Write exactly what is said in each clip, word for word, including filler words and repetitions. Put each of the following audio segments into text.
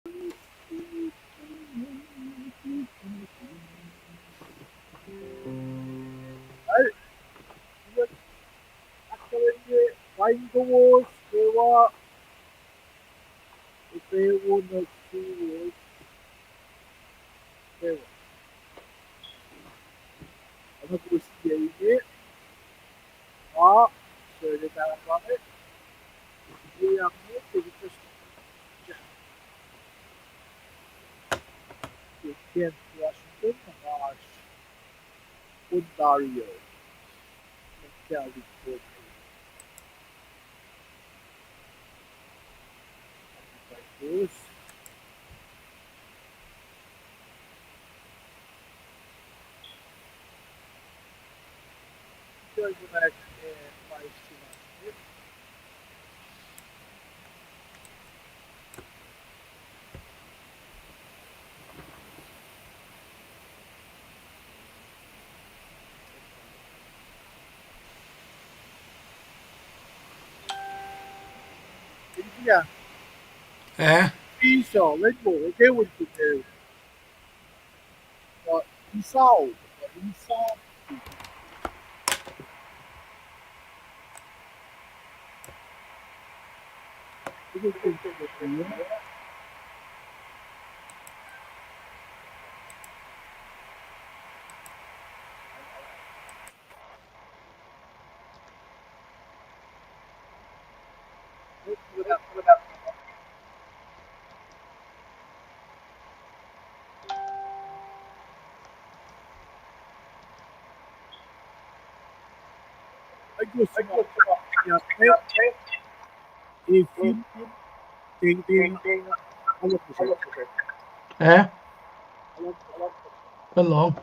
Al, ahkkahlwemye, paing kowos kwewa, upac wo nuh suwos kwewa. Oacna kowos liye inge, nga, Sir Letangan Pame, liye ang me, David Preston. Ke Kent, Washington, na nga oasr Ontario, California. Eh? Isa, let's go. Okay, we'll do it. Uh, Esau, uh, Esau. Eh? Kuh lohng.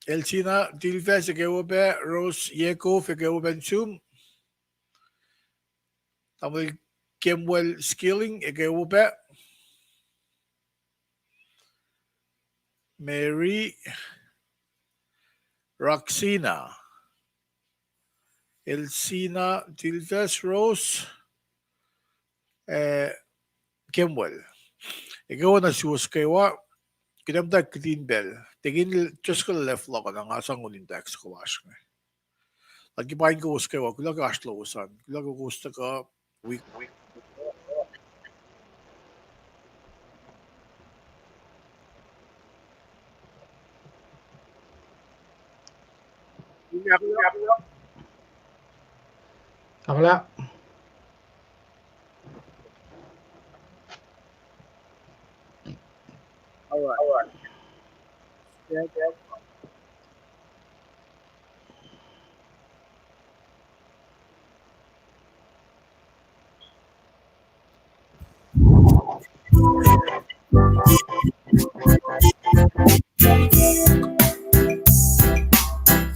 Elsina Dilfes, eke wo pac, Rose Yekov, eke wo pac in sum. Tamuhlwel Kemwel Skilling, eke wo pac. Mary, Roxina, Elsina Dilfes, Rose, eh, Kemwel. Eke wo nuh suwos kwewa, kuht ac muhta kihtin pacl. Tekin just kuh lef luhk uh na nga sang un in text kuh lasr inge. Ac ke paing kowos kwewa, kuloh ke oasr lowos an. Kuloh ke kowos tuhkuh wik. Akla. All right. All right. Yeah, yeah.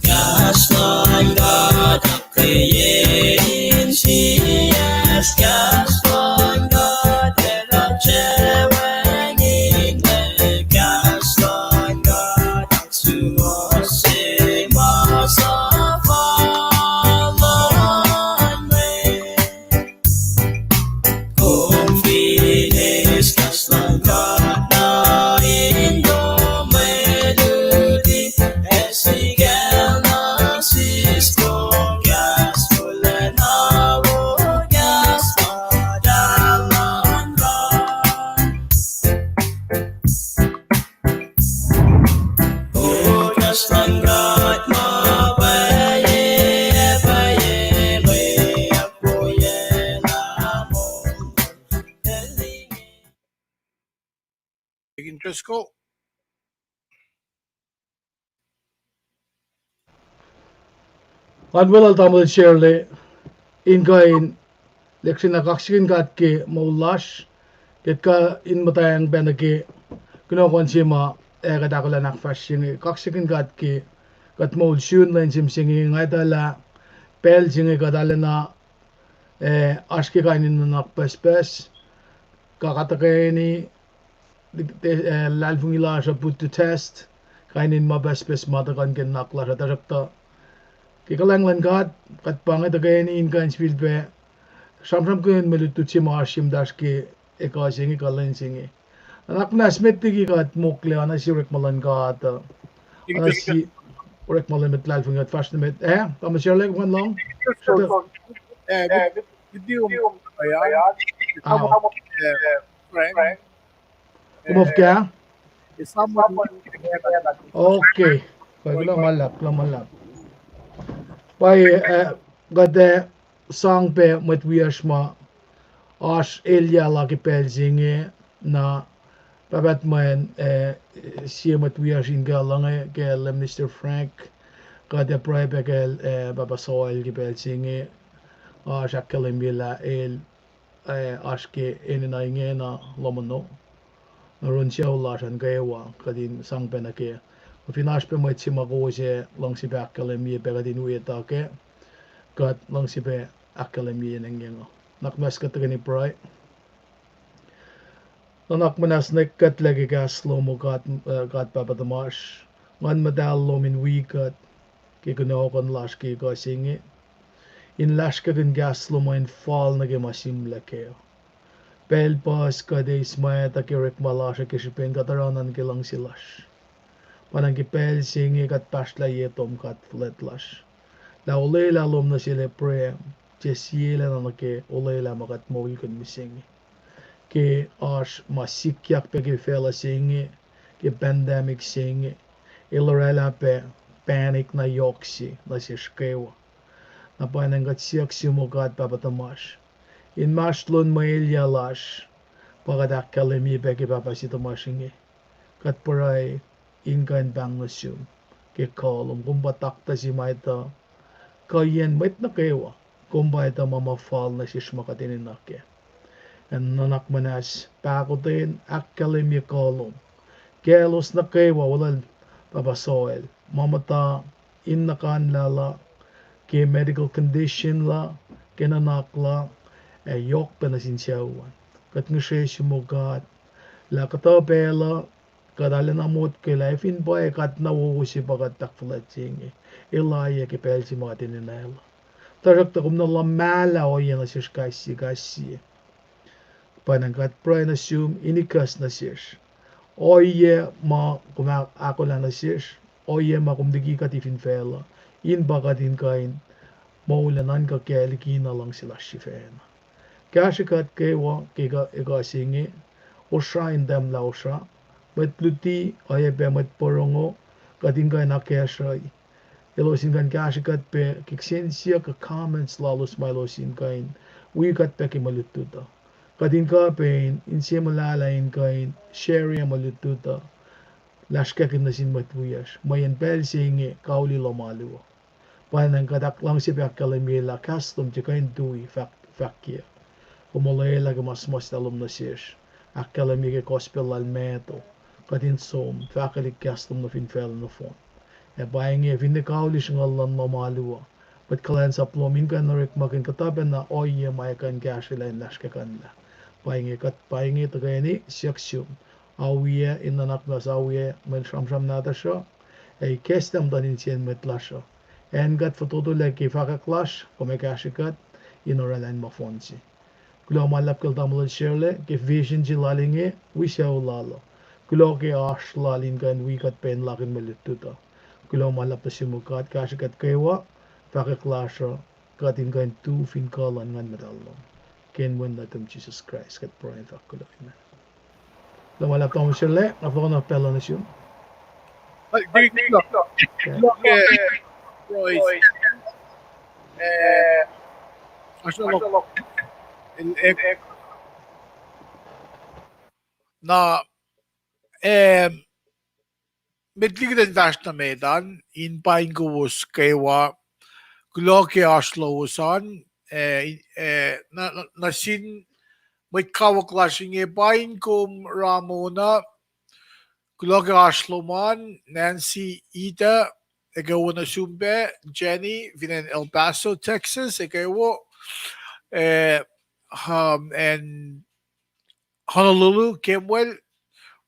Kahs luhn God ahkkweye insiyacsr, kahs luhn God ac fah wacngihnlac, kahs luhn God suwohs se ma suhfal luhn mwet. Kom fin eis kahs luhn God nuh in Let's go. Ngan weluhl tamuhlwel Shirley, in kuh in lihksreni kaksakihn God ke moul lasr, kuht kuh in muhtwacng pacna ke kunohkohn se ma ac kuht ahkolah in ahkfahsrye inge. Kaksakihn God ke kuht moul sun lwen se mihsenge, nga etuh lah pacl se inge kuht arulacna, eh, oasr ke kain in nuhnak pucspucs, kuh kuht tuhkweni, eh, luhlahlfongi lasr uh put to test, kain in ma pucspucs ma tuhkuh ke nuhnak lasr uh, tuhsruhktuh ke kuhlwacng luhn God, kuht pa inge tuhkweni in kuh in sifilpac sramsramkihn mwe lutlut se ma oasr ye muhtahsr ke ekuh se inge kuh lwen se inge. Nuhnak muhnahs met liki kuht mokle, oacna sie orekma luhn God uh, oacna sie orekma luhn mwet luhlahlfongi, kuht fahsr nuh met, eh, tamuhlwel Shirley, kom kuh in lohng? Kom ofkah? Okay. Kuloh ma luhlahp, kuloh ma luhlahp. Pwacye, eh, kuht ac sang pac mwet wiyacsr ma oasr elyah la ke pacl se inge, na pahpah tuhmwacn, eh, sie mwet wiyacsr in kuh luhngse ke Minister Frank, kuht ac pruhe pac kacl, eh, Pahpah Soil ke pacl se inge, oasr ahkkahlwemye lah el, eh, oasr ke enenuh ingena lohm ono. Na run sucu lasr an kwewa kuht in sang pac nuh kac. Fin oasr pac mwet se ma kowos ac luhngse pac ahkkahlwemye pac kuht in wi etuh kac, kuht luhngse pac ahkkahlwemye nengeng uh. Nuhnak muhnahs, kuht tuhkweni pruhe. Nuhnak muhnahs, nwe kuhtlac ke kahs lom, O God, eh, God Pahpah tuhmasr. Nguhn Muhtahl lom in wi kuht ke kunohkohn lasr ke ekuh se inge, in lasrkakihn kahs lom uh in fal nuh ke ma sihmlac kac. Pacl puhs kuht eis mwacta ke orekma lasr uh ke srihpen kuht oruh nuh ke luhngse lasr. Pa ingacn ke pacl se inge kuht pahsrlah ye tom, God fuhlwact lasr, lah olwelah lom nuh sel Abraham tiac sielac na nuh ke olwelah ma kuht moulkihn mihsenge. Ke oasr ma sikyak pac ke facluh se inge, ke pandemic se inge, el oraclah pac panic na yohk se nuh sesr kwewa. Na pa ingacn kuht siyuck sum, O God Pahpah tuhmasr, inmahsrlon mwe elyah lasr, pa kuht ahkkahlwemye pac ke pahpah se tuhmasr inge, kuht pruhe in kuh in pahng nuh sum ke kuh lom. Kom pa taktuh se ma etuh kuhiyacn mwet nuh kwewa. Kom pa etuh ma ma fal nuh sesr ma kuht enenuh kac. Ac nuhnak muhnahs, pahkotwen ahkkahlwemye kuh lom kaclos nuh kwewa, weluhl Pahpah Soil, ma muhta in nuhkanlah la, ke medical condition la, ke nuhnak la, ac yohk pac nuh sin sucu an. Kuht ngihsre sum, O God, lah kuhtuh pacl uh kuht arulacna motko lah fin pwacye kuht na wowo se pa kuht ahkfuhlwactye inge, elahiyac ke pacl se ma kuht enenuh la. Tuhsruhktuh kom na luhmahlah ohiyac nuh sesr kais sie kais sie. Pa ingacn kuht pruhe nuh sum in ikacs nuh sesr ohiyac ma kom ahkolah nuh sesr, ohiyac ma kom liki kuht fin facluh, in pa kuht in kuh in moul ac nuhnkuh kac liki na luhngse lasr sifacna. Kahsrwe kuht kwewa ke ekuh se inge, osra in tahmlah osra, mwet luti, oacyacpac mwet porongo, kuht in kuh in akacsruhi. Elos in kuh in kahsrwe kuht pac ke kihsen siyuck kuh comments lalos ma elos in kuh in wi kuht pac ke mwe lutlut uh. Kuht in kuh pac in insemuhlahlah in kuh in share mwe lutlut uh, lasrkakihn nuh sin mwet wiyacsr, mweyen pacl se inge kauli lohm alu uh. Pa ingacn kuht luhngse pac ahkkahlwemye lah kahs lom tiac kuh in tui fahk, fahkyac. Kom olwelah ke ma suhmuhslah lom nuh sesr, ahkkahlwemye ke gospel lal Matthew, kuht in som fahkwelihk kahs lom nuh fin facluh nohfohn. Ac pa inge finne kauli sruhnguhl luhn lohm alu uh, mwet kuhlwacnsap lom in kuh in orekmakihn kuhtuh pacna ohiyac ma ac kuh in kahsrwelah in lasrkakihn lah. Pa inge kuht, pa inge tuhkweni siyuck sum, awiyac in nuhnak muhnahs, awiyac mwe sramsram nahtuhsr uh, ac ikacslah muhtuhn insiyacn mwet lasr uh. Acn kuht fototolac ke fahkwack lasr, kom ac kahsrwe kuht in oraclah in ma fohn se. Kuloh ma luhlahp kacl tamuhlwel Shirley ke vision se lal inge, wi sucu lal uh. Kuloh ke oasr lal in kuh in wi kuht pac in lakihn mwe lutlut uh. Kuloh ma luhlahp nuh sum, O God, kahsrwe kuht kwewa, fahkwack lasr uh, kuht in kuh in tu fin kuh luhn Nguhn Muhtahl lom. Ke inen wen nuhtum Jisus Kraist kuht pruhe in fahk kuloh, amen. Kuloh ma luhlahp tamuhlwel Shirley, nga fohlohk nuh pacl uh nuh sum. Na eh, met liki kuht in fahsr nuh met an, in paing kowos kwewa, kuloh ke oasr lowos an, eh, eh, nuh, nuh sin mwet kawuck lasr inge, paing kom Ramona, kuloh ke oasr lom an, Nancy Ita, eke wo nuh sum pac, Jenny, fin acn El Paso, Texas, eke wo, eh, um, acn Honolulu, Kemwel,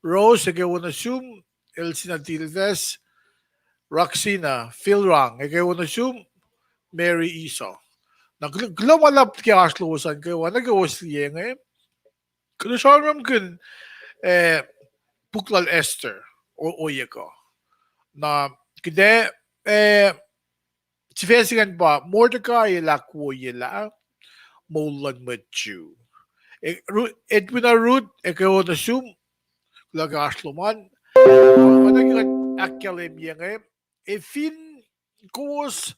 Rose, eke wo nuh sum, Elsina Tilves, Roxina, Phil Rang, eke wo nuh sum, Mary Iso. Na kulo-, kuloh ma luhlahp ke oasr lowos an kwewa nuh ke wo liye inge. Kuht sramsramkihn, eh, puk lal Esther, o-, ohiyac kuh. Na kuht, eh, sifac se ingacn pa Mordecai el ahkwoyelah moul luhn mwet Jew. E, Ru-, Edwina Ruth, eke wo nuh sum, kuloh ke oasr lom an. Oacna ke kuht ahkkahlwemye inge, e fin kowos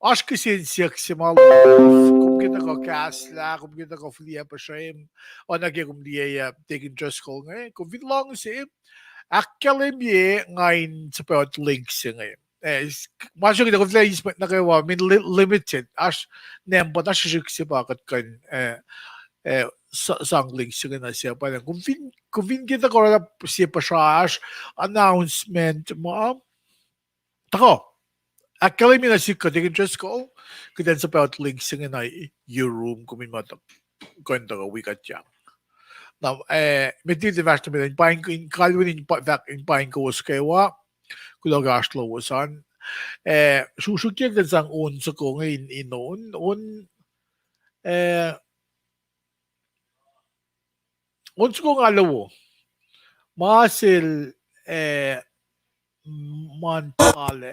oasr kihsen siyuck se ma lowos, kom ke tuhkuh kahslah, kom ke tuhkuh fihliyac puhsrem, oacna ke kom liyeyuc Deacon Driscoll inge, kom fin luhngse, ahkkahlwemye nga in suhpwacot link se inge. Eh, s-, ma sruhk kom fin eis mwet nuh kwewa, min li-, limited, oasr nampa na srihsrihk se pa kuht kuh in, eh, eh, sa-, sang link se inge nuh se pa. Kom fin, kom fin ke tuhkuh oruh sie puhsra oasr announcement ma, tuhkuh ahkkahlwemye nuh sihk kuh Deacon Driscoll, kuht in suhpwacot link se inge nuh your room, kom in muhta kuh in tuhkuh wi kuht yang. Na, eh, met liki kuht in fahsr nuh met an, in paing, in kalweni in pa-, fahk in paing kowos kwewa, kuloh ke oasr lowos an. Eh, sru-, sruokyac kuht in sang on soko inge in, in on, on, eh, on soko nga luo. Ma sel, eh, Mantale.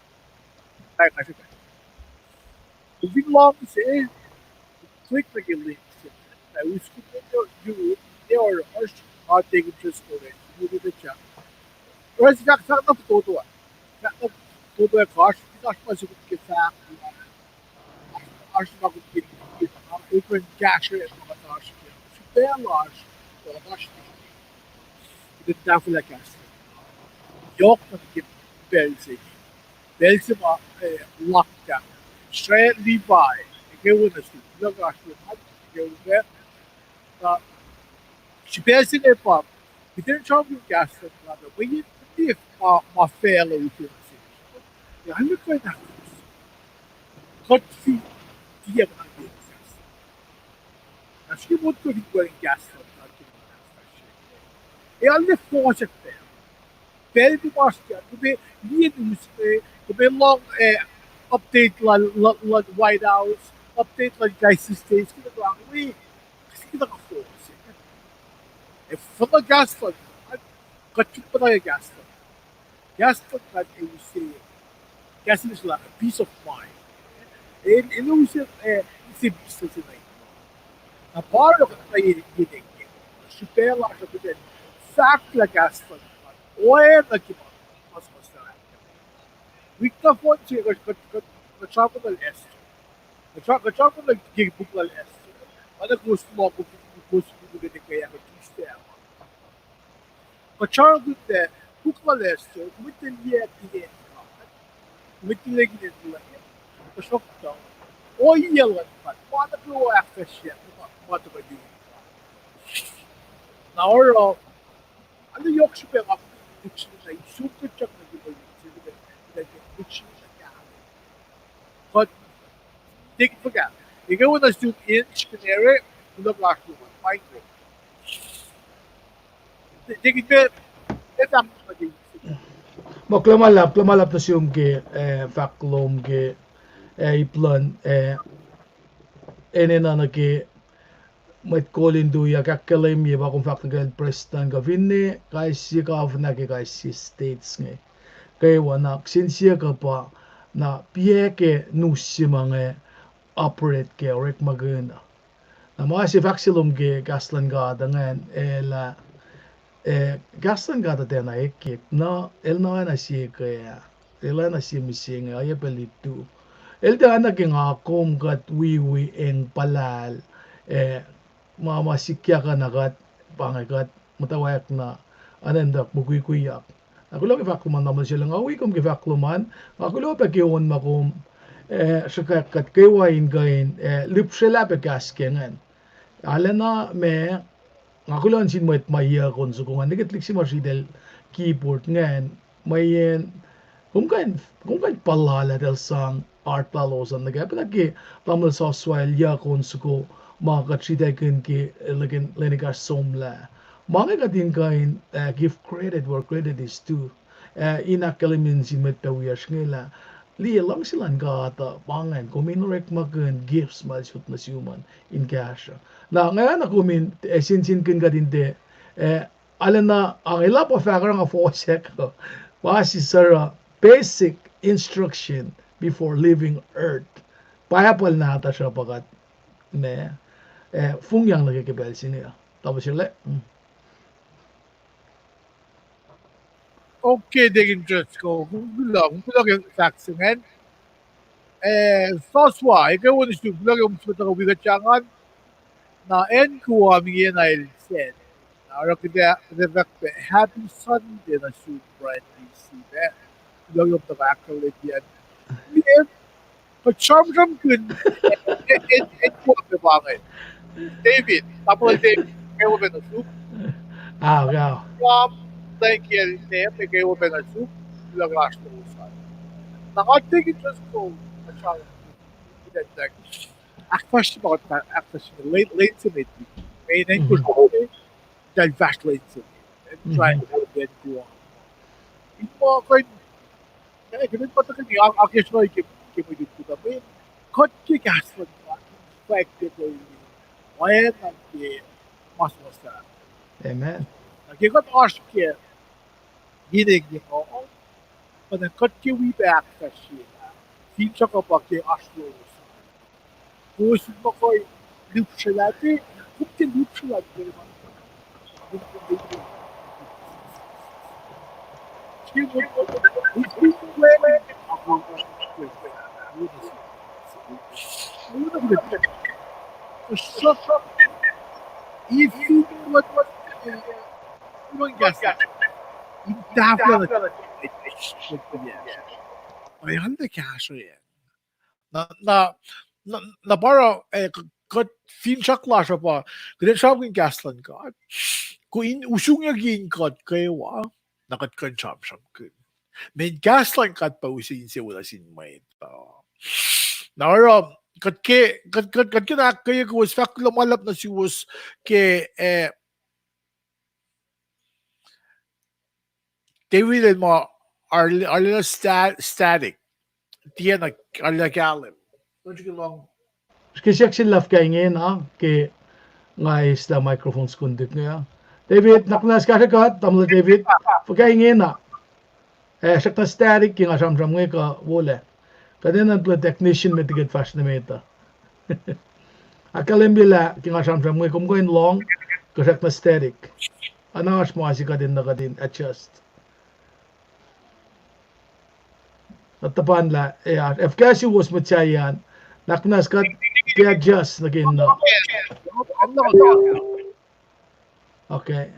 Kai, kai, kai. Kom fin luhngse, click nuh ke link se. Na us kom in Europe, ne oruh oasr, nga take interest kore, Europe ta. Oruh se fahk, fahk na fototo ah. Fahk na fototo ah, oasr, oasr ma se kom ke fahk, oasr ma kom ke, ke, open cash, ma oasr ke. Srihpac lasr, oasr, in tahfwelah kahs. Yohk nuh ke pacl se inge. Pacl se ma, eh, lockdown. Srihpac Levi, eke wo nuh sum, kuloh ke oasr lom an, eke wo pac. Na, srihpac se inge pa, kuht in sramsramkihn kahs luhn God, mweyen, mweyen ma, ma facluh use nuh sesr. Ya, arlac kuh in ahkos. Kuht fin tiac muhta ke kahs. Na srihke motko fin kuh in kahs luhn God ke muhta fahsr. Ac arlac fohsack pacl. Pacl ke ma srihke, kom liye news inge, kom lohng, eh, update luhn, luhn, luhn White House, update luhn kais sie states, ke na wi, kasi ke na fohsack. Ac fin kahs luhn God, kuht fin muhta kahs luhn God, kahs luhn God el use, kahs in English lah peace of mind. El, el use, eh, use peace se na. Na pa oruh kuht na ye, ye nengke, srihpac lasr uh kuht in fahklah kahs luhn God oacna ke ma, ma suhmuhslah. Wik nohfohn se kuht, kuht, kuht, kuht sramsram lal Esther. Kuht sra-, kuht sramsram lal ke puk lal Esther. Oacna kowos lohng, kowos, kowos kuh in ke ahkkahlwemye Tuesday ah. Kuht sramsramkihn lah puk lal Esther, kom tiac liye kihtin God, kom tiac liye kihtin Leum, tuhsruhktuh ohiyac luhn God, ma nuh kwewa ahkfahsrye, ma, ma tuhkuh liki God. Na oruh, arlac yohk srihpac nga lihksreni na, in som kuht suk nuh ke mwe lihksreni, lihksreni na kahlwem. Kuht, tikin fuhkah, ekuh wo nuh sum in Srihke Nere, kuloh lasr lom an, paing kom. Tikin me, me fahk nuh ke. Ma kuloh ma luhlahp, kuloh ma luhlahp nuh sum ke, eh, fahk lom ke, eh, ip luhn, eh, enenuh nuh ke mwet kol in tuyak ahkkahlwemye pa kom fahk nuh ke prestuhn kuh finne kais sie governor ke kais sie states inge. Kwewa na kihsen siyuck uh pa, na piac ke news se ma inge operate ke orekmakihn uh. Na ma se fahk se lom ke kahs luhn God ingacn, eh, lah, eh, kahs luhn God uh tiacna ekyek, na el na oacna sie ke, el oacna sie mihsenge, oacyacpac lutu. El tiacna ke nga kom kuht wiwi eng puhlahl, eh, ma, ma sikyak uh na kuht, pa inge kuht muhtwacwacack na, anendak mukwikwiyak. Na kuloh ke fahk lom an, tamuhlwel Sela, nga wi kom ke fahk lom an, nga kuloh pac ke on ma kom, eh, sruhkwack kuht kwewa in kuh in, eh, lihpsrelah pac kahs ke ingacn. Arulacna ma, nga kuloh nuh sin mwet ma yac on soko ingacn, nwe ke tuhlihk se ma sritacl keyboard ingacn, mweyen, kom kuh in, kom kuh in puhla lah eltahl sang heart lalos an nuh ke, pacna ke tamuhlwel Saswael yac on soko ma kuht sritaclkihn ke, eh, lwen ekahsr somlah. Ma inge kuht in kuh in, eh, give credit where credit is due. Eh, in ahkkahlwemye nuh sin mwet pac wiyacsr inge lah, liye, luhngse luhn God uh pa ingacn, kom in orekmakihn gifts ma el sot nuh sum an in kahsruh. Na nga na kom in, eh, sensenkihn kuht in tiac, eh, arulacna, ah, elah pa fahk oruh nga fohsack, ma se suc oruh basic instruction before leaving earth. Bible nahtuhsr uh pa kuht, ma, eh, fongyang nuh ke ke pacl se inge uh. Tamuhlwel Sela. Okay, Deacon Driscoll, kom kuloh, kom kuloh ke fahk se ingacn. Eh, Saswa, ekuh wo nuh sum, kuloh ke kom sifacna wi kuht sahngweng. Na acn Guam ingena el sacn. Na oruh kuht ac fahk pac Happy Sunday nuh sum, Brian D C pac. Kuloh ke kom tuhkuh ahkkahlwemye an. Kuht sramsramkihn, eh, eh, eh, kuh pac pa inge. David, tamuhlwel David, kwewa pac nuh sum. Ah, yeah. Ram, thank you, name, kwewa pac nuh sum. Kuloh lasr lowos an. Na nga Deacon Driscoll, nga sramsramkihn, ahkfahsrye, ahkfahsrye lwen se met. Mweyen acn Kosrae, eltahl fahsr lwen se met. Eltahl try acn Guam. In ma kuh in, eh, kuht in muhta kuh in, ah, akacsruhi ke, ke mwe lutlut uh, mweyen kuht ke kahs luhn God, fwack ke kuh in, oacna ke ma suhmuhslah. Amen. Na ke kuht oasr ke ine nge ma, pa na kuht ke wi pac ahkfahsrye, finsrak uh pa ke oasr lowos. Kowos in muhkwena lihpsrelah, kom tiac lihpsrelah ke ma. If you want, in tahfwelah, ma kahsruh an. Na, na, na, na pa oruh, eh, k-, kuht finsrak lasr uh pa, kuht in sramsramkihn kahs luhn God. Kuh in usungyucki in kuht kwewa, na kuht kuh in sramsramkihn. Mweyen kahs luhn God pa use insewowo nuh sin mwet uh. Na oruh, kuht ke, kuht, kuht, kuht ke na ahkkweye kowos, fahk kuloh ma luhlahp nuh suwos ke, eh, David el ma arl-, arulacna sta-, static. Tiacna arulacna kahlwem. Nuh ke lohng. Ke siyuck sel lah fuhkah ingena ke nga eislah microphone skuntik inge. David, na kunac kahsrwe kuht, tamuhlwel David, fuhkah ingena. Eh, srackna static ke nga sramsram inge kuh wolac. Kuht enenuh in tuh technician met liki kuht fahsr nuh met uh. Ahkkahlwemye lah ke nga sramsram inge kom kuh in lohng, kuh srackna static. Oacna oasr ma se kuht enenuh kuht in adjust. Kuht tuhpan lah, eh, ac fuhkah suwos mwet sahyac an, na kunac kuht ke adjust nuh ke na. Okay.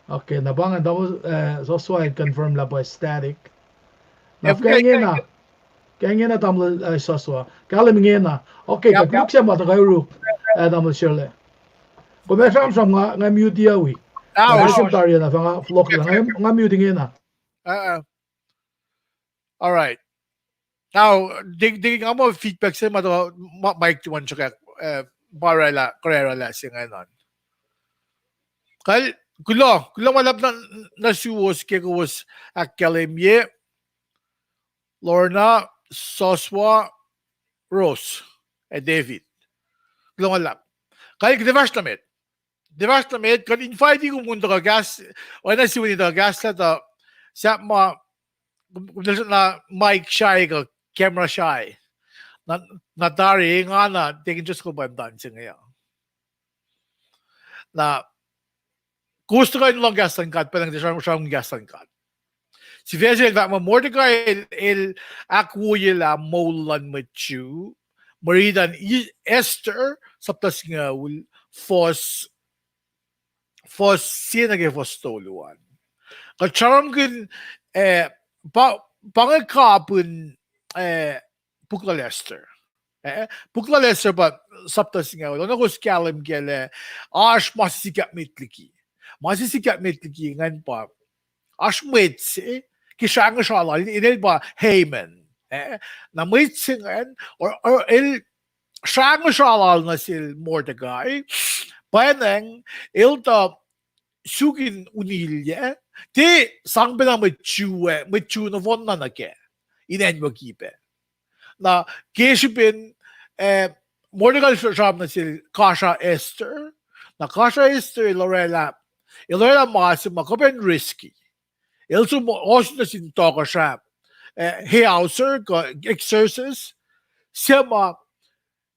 Okay, na pa ingacn tamuhlwel, eh, Joshua el confirm lah pa static. Na fuhkah ingena. Fuhkah ingena tamuhlwel, eh, Joshua. Kahlwem ingena. Okay, kuht lihksreni ma tuhkuh yuruk, eh, tamuhlwel Shirley. Kom ac sramsram nga, nga mute-i wi. Nga sramsram tari na fah nga fohlohklah. Nga, nga mute ingena. All right. Now, digi, digi nga muh feedback se ma tuhkuh, ma, mic tuh one sokwack, eh, pa oraclah, oraclah se ingacn. Kal, kuloh, kuloh ma luhlahp nuh, nuh suwos ke kowos ahkkahlwemye. Lorna, Joshua, Rose, ac David. Kuloh ma luhlahp. Kal, kuht ac fahsr nuh met. Kuht ac fahsr nuh met, kuht invite-i kom in tuhkuh kahs, oacna sie wini tuhkuh kahslah tuh, sahp ma, kom, kom na mic shy kuh camera shy. Na, na tari, nga na, tekin just kom pa muhta se inge uh. Na, kowos tuhkuh in lohng kahs luhn God, pacna kuht ac sram-, sramsramkihn kahs luhn God. Sifac se el fahk muh Mordecai el, el ahkwoyelah moul luhn mwet Jew, mwe rit an Esther, sapta singucul, fuhs, fuhs sie nuh ke fuhs tolu an. Kuht sramsramkihn, eh, pa, pa inge kapihn, eh, puk lal Esther. Eh, puk lal Esther pa sapta singucul, oacna kowos kahlwem kac lah, oasr ma se sikyak met liki. Ma se sikyak met liki ingacn pa, oasr mwet se, ke srangosra lal, inel pa Haman. Eh, na mwet se ingacn, or, or el srangosra lal nuh sel Mordecai, pwacnwacng, el tuh suk in unilyac, tiac sang pacna mwet Jew, mwet Jew nohfohn na nuh kac, in acnwucki pac. Na ke srihpen, eh, Mordecai el sram nuh sel kasra Esther, na kasra Esther el oraclah, el oraclah ma se ma kuhpacn risky. El som ohsun nuh sin tohkohsrah, eh, Ahasuerus kuh Xerxes, suc ma,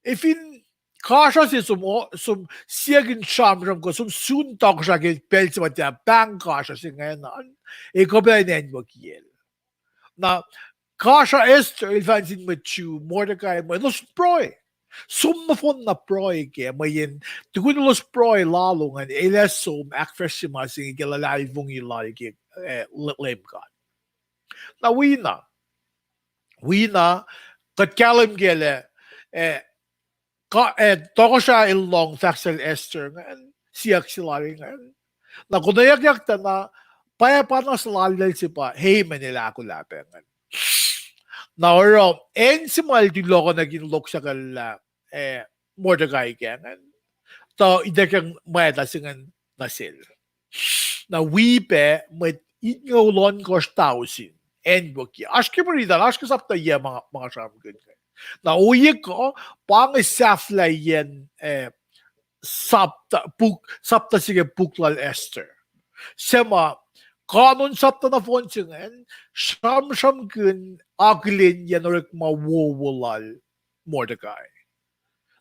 efin kasra se som, som siyuck in sramsram kuh som sun tohkohsrah ke pacl se ma tiac pahng kasra se ingacn, ac kuhpacn acnwucki el. Na kasra Esther el fahk nuh sin mwet Jew Mordecai muh elos pruhe. Som nohfohn na pruhe kac, mweyen tukun elos pruhe lal ingacn, el ac som ahkfahsrye ma se inge ke luhlahlfongi lal ke, eh, Leum God. Na wi na, wi na, kuht kahlwem kac lah, eh, tohkohsrah el lohng fahk sel Esther ingacn, siyuck se lal ingacn. Na konweyuckyak tuh na, pwacpa na suhlallacl se pa Haman el ahkolah pac ingacn. Na oruh acn se ma el tulohkohnakihn loksahklah, eh, Mordecai kac ingacn, tuh ituckyang mwacta se ingacn nuh sel. Na wi pac mwet itngoul ohnkohsr tausin, acnwucki. Oasr ke mwe rit an, oasr ke sapta yac ma, ma nga sramsramkihn. Na ohiyac kuh, pa inge sahflahiyacn, eh, sapta, puk, sapta se ke puk lal Esther. Suc ma, kanon sapta nohfohn se ingacn, sramsramkihn akihlenyacn orekma wowo lal Mordecai.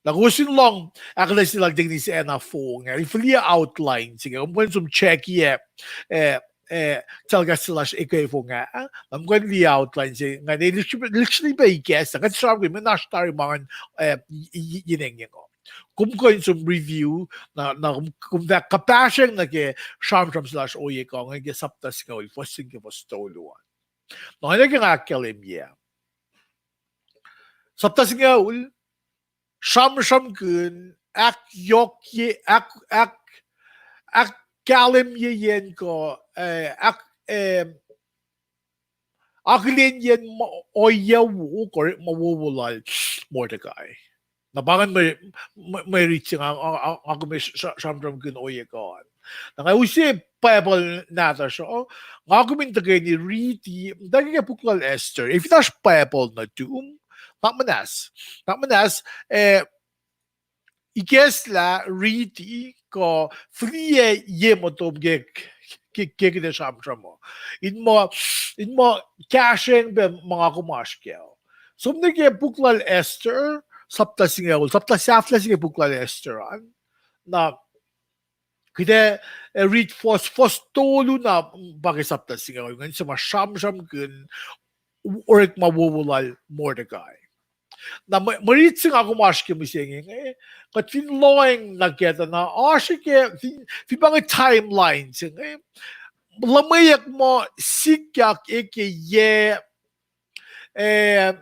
Na kowos in lohng ahkuhtweyac se lal Deacon Anna fong ah, in fihliyac outline se inge, kom kuh in som check-i, eh, eh, eh, telecast se lasr ekuh fong ah, na kom kuh in liye outline se ingacn, eh, lihksreni pac ikacs, na kuht sramsramkihn, mwe na oasr tari ma ingacn, eh, y-, y-, yen engyeng uh. Kom kuh in som review, na, na kom, kom fah kuhpahsryang nuh ke sramsram se lasr ohiyac kuh ingacn ke sapta singucul, fuhs se ke fuhs tolu an. Na oacna ke nga ahkkahlwemye, sapta singucul, sramsramkihn, ahkyohkye, ahk, ahk, ahkkahlwemyeyacn kuh, eh, ahk, eh, akihlenyacn ma ohiyac wo, orekma wowo lal Mordecai. Na pa ingacn mwe, mwe, mwe rit se nga, nga, nga, nga kom ac sra-, sramsramkihn ohiyac kuh. Na nga use Bible nahtuhsr uh, nga kom in tuhkweni riti, tuh ke puk lal Esther. Ac fin oasr Bible nuh tum, nuhnak muhnahs. Nuhnak muhnahs, eh, ikacslah riti kuh fihliyac ye motom ke, ke, ke kuht ac sramsram uh. In muh, in muh kahsrweng pac ma nga kom oasr kac. Som nuh ke puk lal Esther, sapta singucul, sapta sahflah se ke puk lal Esther an. Na, kuht ac, eh, riti fuhs, fuhs tolu na pa ke sapta singucul, ingacn se ma sramsramkihn orekma wowo lal Mordecai. Na mwe, mwe rit se nga kom oasr ke mihsenge inge, kuht fin lohacng nuh kac tuh na oasr ke, fin, fin pa inge timeline se inge, luhmweyuck muh sikyak e ke yac, eh,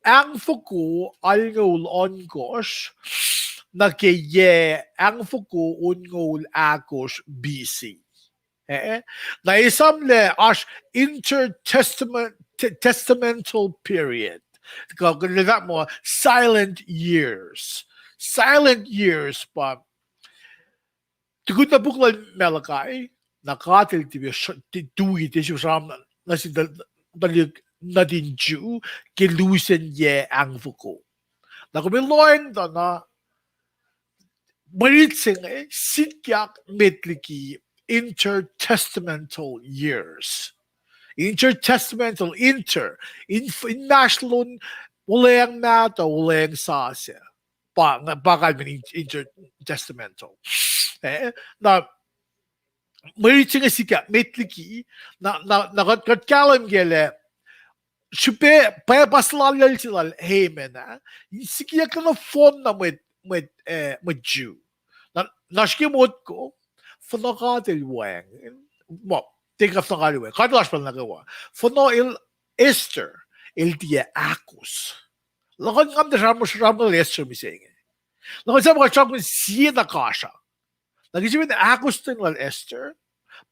ahngfoko alngoul ohnkohsr, nuh ke yac ahngfoko onngoul ahkosr B C. Eh, na esamlah oasr intertestament-, te-, testamental period. Kuh, kuh, kuh, silent years. Silent years pa. Tukun na puk lal Malachi, na God el tiac, ti-, tui, tiac sram nuh sin tuh-, tuhlihk nuhtin Jew, ke lusen yac ahngfoko. Na kom in lohacng tuh na, mwe rit se inge sikyak met liki intertestamental years. Intertestamental, inter, in, inmahsrlon wuhlweacng mahtuh, wuhlweacng sasuc. Pa, pa kalmen in-, intertestamental. Eh, na, mwe rit se inge sikyak met liki, na, na, na kuht, kuht kahlwem ke lah, srihpac, pa, pa suhlallacl se lal Haman ah, in sikyak nuh fohn na mwet, mwet, eh, mwet Jew. Na, na srihke motko, fuhnuh God el wacngihn, ma, tiac kuh fuhnuh God el wacngihn, God el oasr pacl nuh kwewa. Fuhnuh el Esther, el tiac ahkos. Luhkuhn ngam tuh sram, sramsramkihn Esther mihsenge. Luhkuhn sahp kuht sramsramkihn sie na kasruh. Na ke srihpen ahkostwen lal Esther,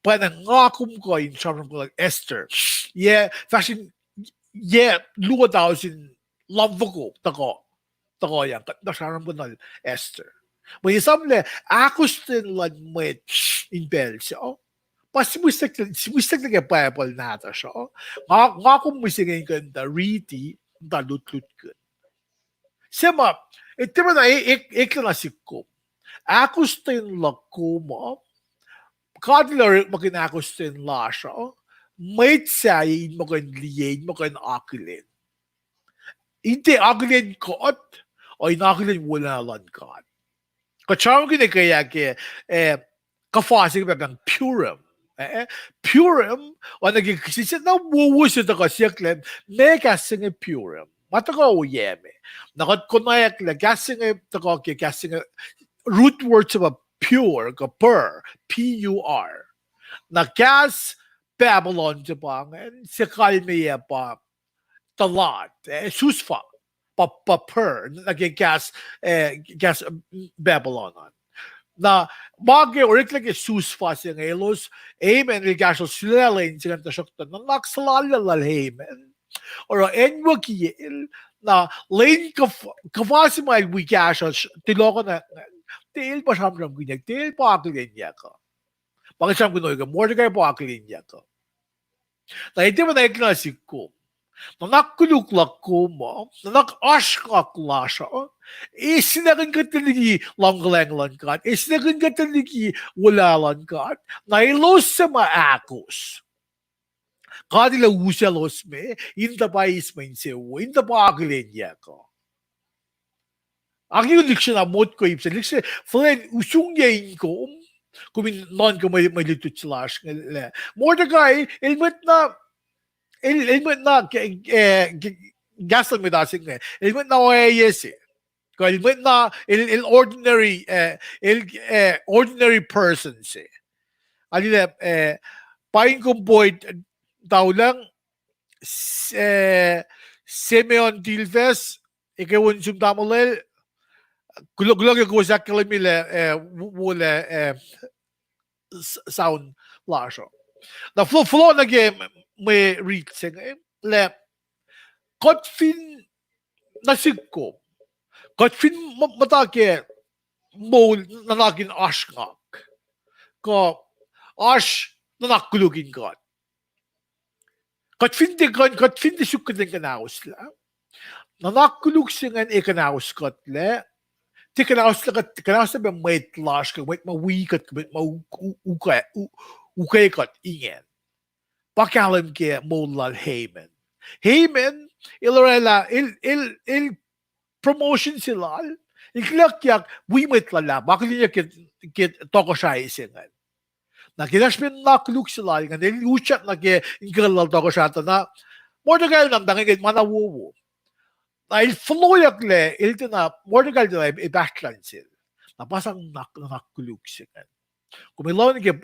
pwacna nga kom kuh in sramsramkihn lal Esther. Yac, fahsr in, yac luo tausin lumfoko, tuhkuh, tuhkuh yang, kuht na sramsramkihn lal Esther. Mwe esamlah ahkostwen luhn mwet in pacl se, pa simwistek, simwistek nuh ke Bible nahtuhsr uh. Nga, nga kom mihsenge in kuh in tuh riti, tuh lutlutkihn. Se ma, etuh pacna e-, ek-, eklac na sihk kom. Ahkostwen luhk kom uh, God el orekmakihn ahkostwen lasr uh, mwet sahyac in muh kuh in liye, in muh kuh in akihlen. In tiac akihlen kuht, uh, in akihlen wolacna luhn God. Kuht sramsramkihn ekuh ah ke, eh, kuhfa se ke pahpah Purim. Eh, Purim, oacna ke kihsen na wowo se tuhkuh siyucklac, meac kahs se inge Purim. Ma tuhkuh oyac me. Na kuht konwacacklah kahs se inge tuhkuh ke kahs se inge root word se pa pur, kuh pur, P U R. Na kahs Babylon se pa ingacn, se kalmeyac pa talat, eh, susfa, pa, pa pur, nuh ke kahs, eh, kahs Babylon an. Na, ma ke oreklac ke susfa se inge elos, Haman el kahsrlos sulaclah lwen se ingacn tuhsruhktuh nuhnak suhlallacl lal Haman. Oruh acnwucki el, na lwen kuhf-, kuhfa se ma el wi kahsruh, tulohkohn, tiac el pa sramsramkihnyuck, tiac el pa akihlenyuck uh. Pa ke sramsramkihn ohiyac kuh, Mordecai pa akihlenyuck uh. Na etuh pacna eklac na sihk kom. Nuhnak koluk luhk kom uh, nuhnak oasr ngak lasr uh, e sinakihn kuht liki luhngkuhlwacng luhn God, e sinakihn kuht liki wolacna luhn God, na elos suc ma ahkos. God el ac uselos me, in tuh pa eis mwe insewowo, in tuh pa akihlenyuck uh. Aki lihksreni motko ip se, lihksreni fuhlwen usrnguck in kom, kom in nuhnkuh mwe, mwe lutlut se lasr inge lah Mordecai, el mwet na, el, el mwet na, ke, eh, ke, kahs luhn mwet ah se inge, el mwet na ohiyac se. Kuh el mwet na, el, el ordinary, eh, el, eh, ordinary person se. Alilah, eh, paing kom Boyd Taulang, S-, eh, Simeon Tilves, eke won sum tamuhlwel, kuloh, kuloh ke kowos ahkkahlwemye lah, eh, wo-, wo lah, eh, s-, sound lasr uh. Na fo-, fohlohk nuh ke mwe rit se inge. lah kuht fin nuh sihk kom, kuht fin muhta ke moul nuhnak in oasr ngak, kuh oasr nuhnak koluk in God, kuht fin tiac kuh, kuht fin tiac suk kuht in kuhnahoslah, nuhnak koluk se ingacn ac kuhnahos kuhtlac. Tiac kuhnahoslah kuht, kuhnahoslah pac mwet lasr kuh mwet ma wi kuht kuh mwet ma ukwe kuht ingacn. Pa kahlwem ke moul lal Haman. Haman el oraclah, el, el, el promotion se lal, el kuloh kyak wi mwet luhlahp, akihlenyuck ke, ke tohkohsrahi se ingacn. Na ke srihpen nuhnak koluk se lal ingacn, el utyak nuh ke inkucl lal tohkohsrahi tuh na Mordecai el na muhta inge ke ma na wowo. Na el foloyucklac, el tiacna, Mordecai el tiacna epahsrlal sel. Na pa sang nuhnak, nuhnak koluk se ingacn. Kom ac lohng ke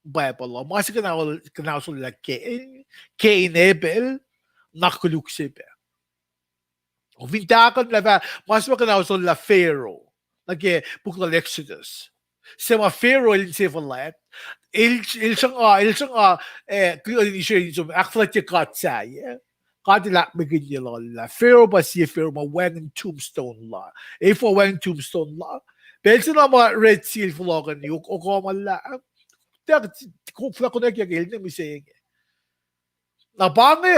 Bible uh, ma se kuhnahoslah Cain, Cain Abel, nuhnak koluk se pac. Kom fin tahkuhnlah fah ma se ma kuhnahoslah Pharaoh nuh ke puk lal Exodus, se ma Pharaoh el inse fuhlwact, el, el sruhnga, el sruhnga, eh, kuhtuh Israel in som ahkfuhlwactye god sahyac. God el ahkmwekihnye lal lah Pharaoh pa sie Pharaoh ma wacngihn tombstone la. Efuh wacngihn tombstone la? Pacl se na ma Red Sea el fohlohkihn, ok, okamlah, tiac, fuhlwact konwacack el ne mihsenge. Na pa inge,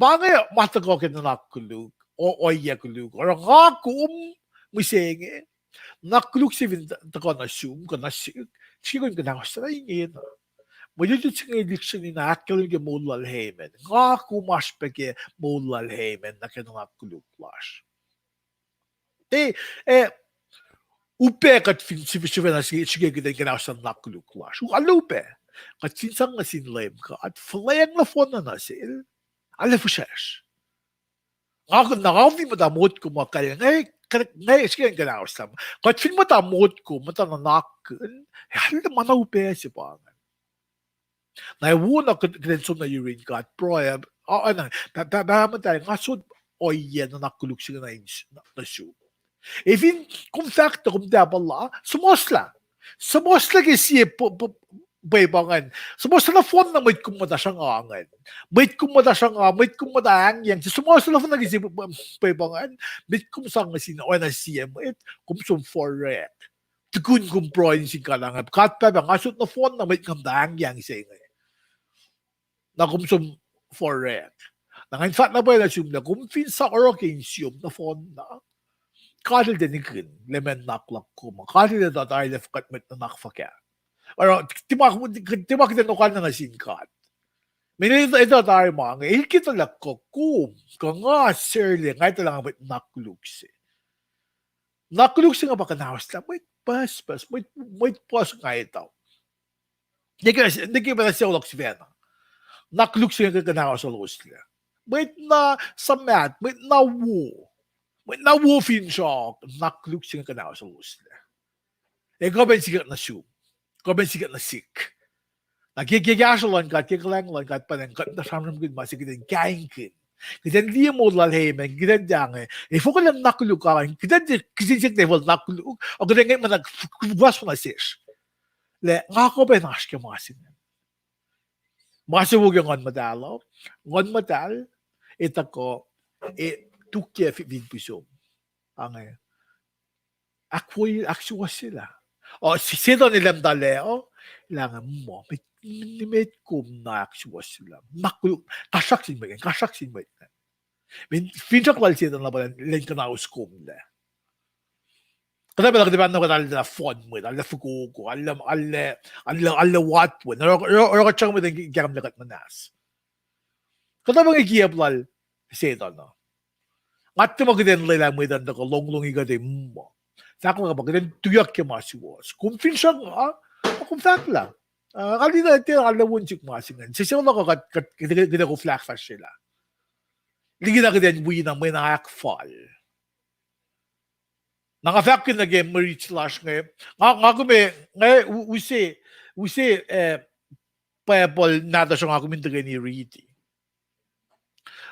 pa inge ma tuhkuh ke nuhnak koluk, o-, ohiyac koluk. Oruh nga kom mihsenge, nuhnak koluk se fin tuhkuh nuh sum kuh nuh sihk, srihke kom kuhnahoslah ingena. Mwe lutlut se inge lihksreni na ahkkahlwemye ke moul lal Haman. Nga kom oasr pac ke moul lal Haman nuh ke nuhnak koluk lasr. E, e, upac kuht fin sifacna srihke kuht in kuhnahoslah nuhnak koluk lasr. Arlac upac. Kuht fin sang nuh sin Leum God, fuhlweacng nohfohnna nuh sel, arlac fihsracsr. Nga, na nga fin muhta motko ma kal, nga, nga srihke in kuhnahoslah. Kuht fin muhta motko, muhta nuhnakkihn, arlac ma na upac se pa ingacn. Na wo na kuht, kuht in som nuh yurin God, pruhe, a, a, na, pa, pa, pa muhta, nga sot ohiyac nuhnak koluk se inge nuh sum. E fin kom fahk tuh kom tiac puhla, suhmuhslah. Suhmuhslah ke sie pwe pa ingacn. Suhmuhslah nohfohnna mwet kom muhta sruhnga ingacn. Mwet kom muhta sruhnga, mwet kom muhta ahngyang. Suhmuhslah nohfohnna ke sie pwe pa ingacn. Mwet kom sang nuh sin oacna sie mwet, kom som forek. Tukun kom pruhe nuh sin God, nga, God Pahpah, nga sot nohfohnna mwet nga muhta ahngyang se inge. Na kom som forek. Na nga in fahk na pwacye nuh sum lah kom fin sa oruh ke insiyom nohfohnna, God el tiac nihkihn lah meac nuhnak luhk kom. God el etuh tari lah fuhkah mwet nuhnak fuhkah. Oruh, tiac ma kuht in okanna nuh sin God. Meac etuh tari ma inge, el ke etuh lah kuh kom kuh nga sarla, nga etuh lah nga mwet nuhnak koluk se. Nuhnak koluk se inge pa kuhnahoslah mwet pucspucs, mwet, mwet puhs nga etuh. Nwe ke pacna sucu luhk sifacna, nuhnak koluk se inge kuhnahoslah elos lac. Mwet na suhmaht, mwet na wo, mwet na wo finsrak, nuhnak koluk se inge kuhnahoslah elos lac. Ac kuh pac in sikyak nuh sum, kuh pac in sikyak nuh sihk. Na ke, ke kahsruh luhn God, ke kuhlwacng luhn God pa in kuht in sramsramkihn ma se kuht in kaingkihn. Kuht in liye moul lal Haman, kuht in tiac inge, efuh kuh lah nuhnak koluk ah, kuht in tiac kihsen siyuck na efuh nuhnak koluk, a kuht in ngwet muhta puhs fuhnuh sesr. Lah nga kuh pac in oasr ke ma se inge. Ma se wo ke Nguhn Muhtahl uh, Nguhn Muhtahl, e tuhkuh, e tukyac fin, fin pihsom. Ange, ahkwoye, ahksuwohsyelah. O, Setuhn el muhta lac uh, lah nga muh, met, met kom na ahksuwohsyelah. Nuhnak koluk, kasrak sin mwet, kasrak sin mwet. Fin, finsrak lal Setuhn na pa lwen kuhnaus kom lac. Kuhtuh pacl kuhtuh pacl na kuht arlac fohn mwet, arlac fokoko, arlac, arlac, arlac, arlac watwen, oruh, oruh, oruh kuht sruhk mwet in kahkam lah kuht muhnahs. Kuhtuh pa inge kiacp lal Setuhn uh. Nga tiac ma kuht in lwelah mwet uh in tuhkuh longlongi kuht in muh. Fahk luhk uh pa kuht in tuyak ke ma suwohs. Kom fin sruhnga, kom fahk lah, ah, nga lina tiac arlac won sihk ma se ingacn. Se, se luhk uh kuht, kuht, kuht, kuht ac koflah ahkfahsryelah. Likina kuht in wi na mwe na ahkfal. Na nga fahk nuh ke mwe riti lasr inge, nga, nga kom, nga u-, use, use, eh, Bible nahtuhsr nga kom in tuhkweni riti.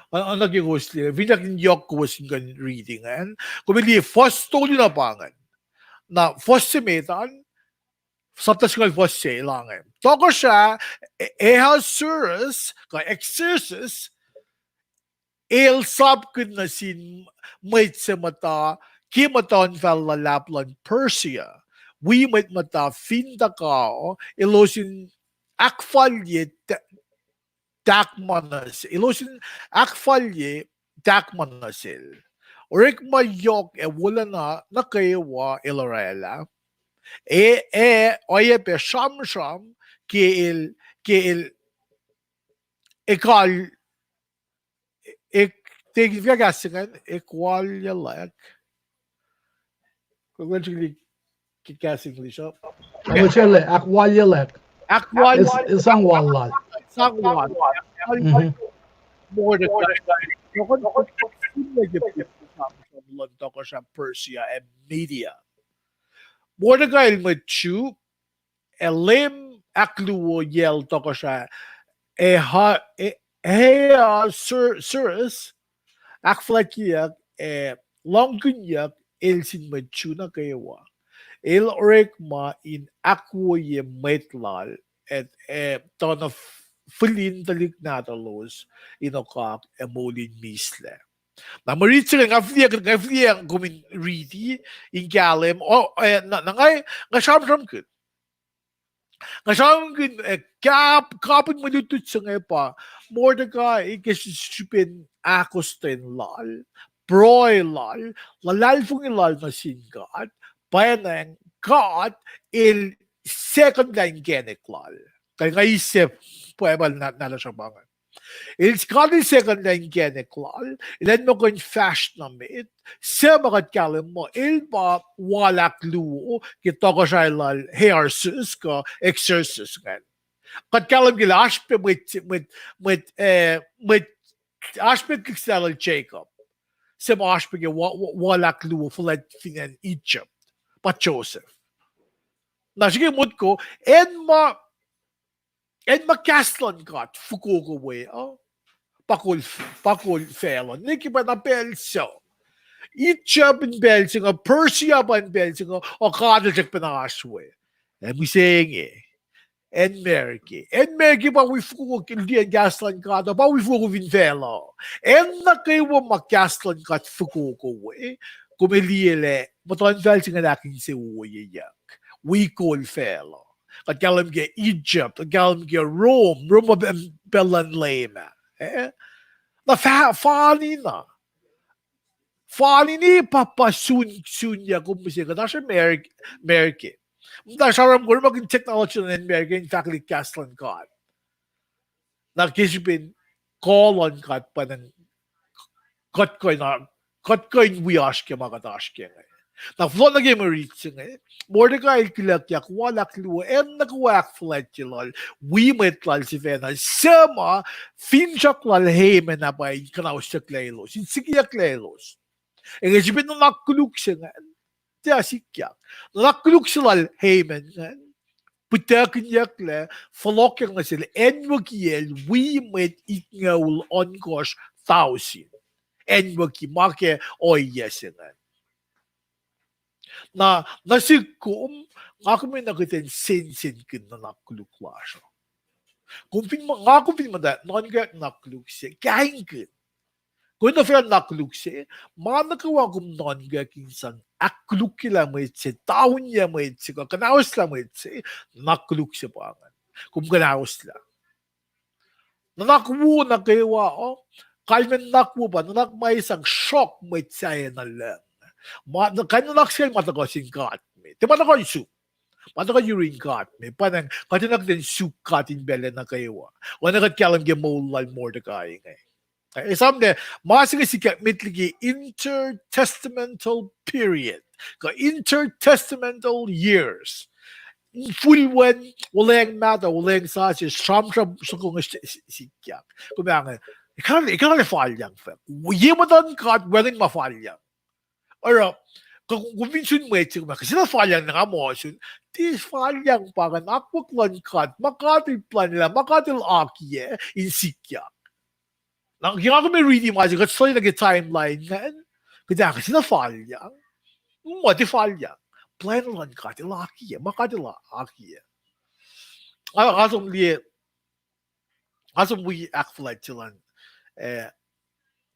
Oacna ke kowos liye, finsrak in yohk kowos in kuh in riti ingacn. Kom liye fuhs tolu na pa ingacn. Na fuhs se met an, sapta singucul fuhs se, el inge. Tohkohsrah Ahasuerus, kuh Xerxes, El sapkihn nuh sin mwet se muhta ke muhtuhnfacl luhlahp luhn Persia, wi mwet muhta fin tuhka, elos in ahkfalye ta-, tahkma nuh se-, elos in ahkfalye tahkma nuh sel. Orekma yohk ac wolacna nuh kwewa el oraclah. E, e, oacyacpac sramsram ke el, ke el, ekal, ek, tekin fia kahs se ingacn, ekwalyahlak. Kuh kuh srihk ke kahs English uh. Ahkwalyelack, ahkwalyelack. Ahkwal-, el, el sang wal lal. Sang wal. Mhm. Mordecai. Tohkohsrah Persia and Media. Mordecai el mwet Jew, ac Leum ahkluo yacl tohkohsrah, ac ha-, e-, Ahasuerus, ahkfuhlwactyeyuck, ac lohngkihnyack el sin mwet Jew nuh kwewa. El orekma in ahkwoye mwet lal, ac, ac tuh na f-, fihlin tuhlihk nahtuhlos in okak ac moul in mislac. Na mwe rit se inge, nga fihliyac, nga fihliyac kom in riti, in kahlwem, o, e, na, na nga, nga sramsramkihn. Nga sramsramkihn, e, kap-, kapihn mwe lutlut se inge pa, Mordecai, e, ke srihpen ahkostwen lal, pruhe lal, luhlahlfongi lal nuh sin God, pwacnwacng God el secondlah inkacnek lal. Kuh nga eis se pwacpal na, nahtuhsr uh pa inge. El, God el secondlah inkacnek lal, el an muh kuh in fahsr nuh met, suc ma kuht kahlwem muh, el pa wal ahkluo ke tohkohsrahi lal Ahasuerus kuh Xerxes ingacn. Kuht kahlwem ke lah oasr pac mwet, mwet, mwet, e, mwet, oasr pac lihksrah lal Jacob, suc ma oasr pac ke wa-, wa-, wal ahkluo fuhlwact fin acn Egypt, pa Joseph. Na srihke motko, acn ma acn ma kahs luhn God fokoko we uh, pa kol, pa kol facluh. Ne ke pa na pacl suc Egypt in pacl se inge, Persia pa in pacl se inge, o God el srackpacna oasr we. Ac mihsenge, acn America. Acn America pa wi fokoko ke liye kahs luhn God uh, pa wi fokoko fin facluh. Acn nuh kwewa ma kahs luhn God fokoko we, kom liye lah muhtuhnfacl se inge ahkinsewowoyeyuck, wi kol facluh. Kuht kahlwem ke Egypt, kuht kahlwem ke Rome, Rome pa, pacl luhn Leum ah. E? Na fa-, fani na. Fani ne pa, pa sun, sunyuck kom mihsenge, kuht oasr America, America. Muhta sramsram kom orekmakihn technology luhn America in fahkwelihk kahs luhn God. Na ke srihpen kuh luhn God pa in kuht kuh in, kuht kuh in wi oasr ke ma kuht oasr ke inge. Na fohlohk nuh ke mwe rit se inge, Mordecai el kihluckyak wal ahkluo, acn nuh kwewa ahkfuhlwactye lal, wi mwet lal sifacna, suc ma finsrak lal Haman ah pa in kuhnahosyucklac elos, in sikiyucklac elos. Ac ke srihpen nuhnak koluk se ingacn, tiac sikyak. Nuhnak koluk se lal Haman ingacn pihtuckinyucklac, fohlohkyak nuh sel acnwucki el wi mwet itngoul ohnkohsr tausin. Acnwucki ma ke ohiyac se ingacn. Na, nuh sihk kom, nga kom enenuh kuht in sensenkihn nuhnak koluk lasr uh. Kom fin, nga kom fin muhta nuhnkuh nuhnak koluk se, kaingkihn. Kom nuh fin nuhnak koluk se, ma nuh kwewa kom nuhnkuh in sang ahkkolukyelah mwet se, taunye mwet se, kuh kuhnaoslah mwet se, nuhnak koluk se pa ingacn. Kom kuhnaoslah. Nuhnak wo nuh kwewa uh, kalmacn nuhnak wo pa nuhnak ma sang sruhk mwet sahyac nuh lucng. Ma, kain nuhnak se ma tuhkuh sin God me. Tiac ma tuhkuh in suk. Ma tuhkuh yurin God me. Pwacnwacng kuht enenuh kuht in suk God in pacl nuh kwewa. Oacna kuht kahlwem ke moul lal Mordecai inge. Esamna, ma se inge sikyak met liki intertestamental period, kuh intertestamental years. Infulwen, wuhlweacng mahtuh, wuhlweacng sasuc, sramsram soko inge sikyak. Kom ac inge, ekuh, ekuhllah falyang fahk. Ye muhtuhn God wacngihn ma falyang. Oruh, kuh kom fin sun mwet se, kom ac, kihsen falyang na nga muh sun. Tiac falyang pa ingacn, akwuck luhn God, ma God el plwacnlah, ma God el akiyac, in sikyak. Na ke nga kom ac riti ma se, kuht study nuh ke timeline ingacn, kuht ac, kihsen falyang. Muh tiac falyang. Plwacn luhn God el akiyac, ma God el akiyac. Nga, nga som liye, nga som wi ahkfuhlwact se luhn, eh,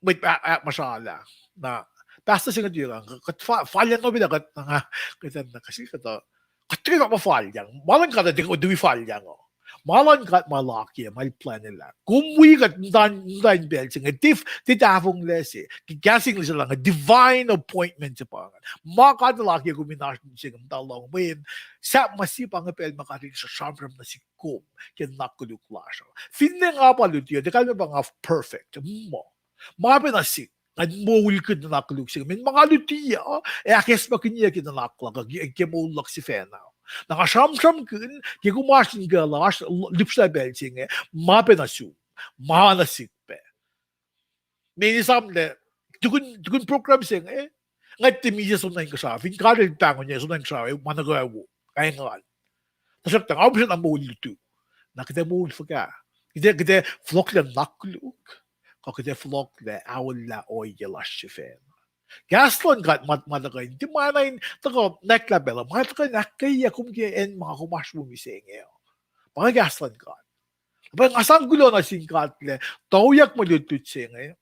Mwet ah, ah, masrala. Na, pastor se inge tuyak, kuht fa-, fal yang opi lah kuht na nga, kuht na kasi kuht, kuht tuh ma fal yang. Ma luhn God uh tiac, tiac fal yang uh. Ma luhn God ma lakiyac, ma el plwacnelah. Kom wi kuht muhta, muhta in pacl se inge, tif, tiac tahfonglac se. Ke kahs English se lah inge divine appointment se pa inge. Ma God lakiyac kom in oasr nuh se inge, muhta lohng mweyen sahp ma sie pa inge pacl ma God el sramsram nuh sik kom ke nuhnak koluk lasr uh. Finne nga pa luti uh, tiac kalmac pa nga perfect. Muh. Ma pacna sik, ngan moulkihn nuhnak koluk se inge. Mweyen ma nga luti uh, ac ahkacsmakihnyuck ke nuhnak luhk uh, ke, ke moul luhk sifacna. Na nga sramsramkihn, ke kom oasr in kuh lasr, l-, lihpsrlah pacl se inge, ma pacna sum, ma na sik pac. Mweyen esamlah, tukun, tukun program se inge, nga tiac misac som nuh inkuhsrao, fin God el pahngonyuc som nuh inkuhsrao, ma nuh kwewa, kaingal. Tuhsruhktuh nga upsrna moul lutu. Na kuht ac moul fuhkah? Kuht ac, kuht ac fohlohklac nuhnak koluk, kuh kuht ac fohlohklac aollah ohiyac lasr sifacna. Kahs luhn God ma, ma tuhkuh in, tiac ma na in tuhkuh nwacklah pacl uh, ma tuhkuh in ahkkweye kom ke acn ma kom oasr wo mihsenge uh. Pa inge kahs luhn God. Pa nga sang kuloh nuh sin God lah tuyak mwe lutlut se inge,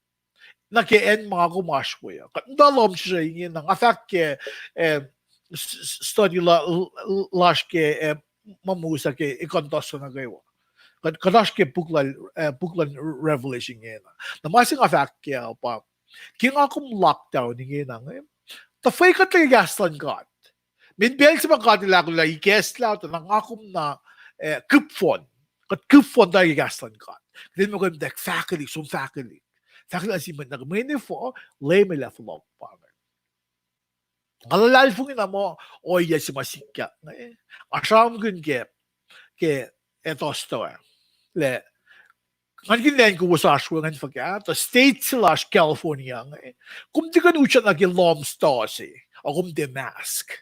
na ke acn ma nga kom oasr we uh. Kuht muhta lohm sesr inge na nga fahk ke, eh, s-, s-, study la-, l-, lasr ke, eh, ma musa ke ekuh in tuhs nuh kwewa. Kuht, kuht oasr ke puk lal, eh, puk luhn Revelation ingena. Na ma se nga fahk kac uh pa, ke nga kom lockdown ingena inge, tuh fwekuhtlac ke kahs luhn God. Mweyen pacl se ma God el ahkolah ikacslah tuh na nga kom na, eh, kihpfon. Kuht kihpfon tuh ke kahs luhn God. Kuht in muh kom tuh fahkwelihk, som fahkwelihk. Fahkwelihk nuh sin mwet nuh ke mweyen efuh, Leum el ac fohlohk pa inge. Nga luhlahlfongi na muh ohiyac se ma sikyak inge. Nga sramsramkihn ke, ke etuh se uh, lah ngan kihtin kowos oasr we ingacn fuhkah, tuh state se lasr California inge, kom tiac kuh in utyak nuh ke lohm store se, ac kom tiac mask.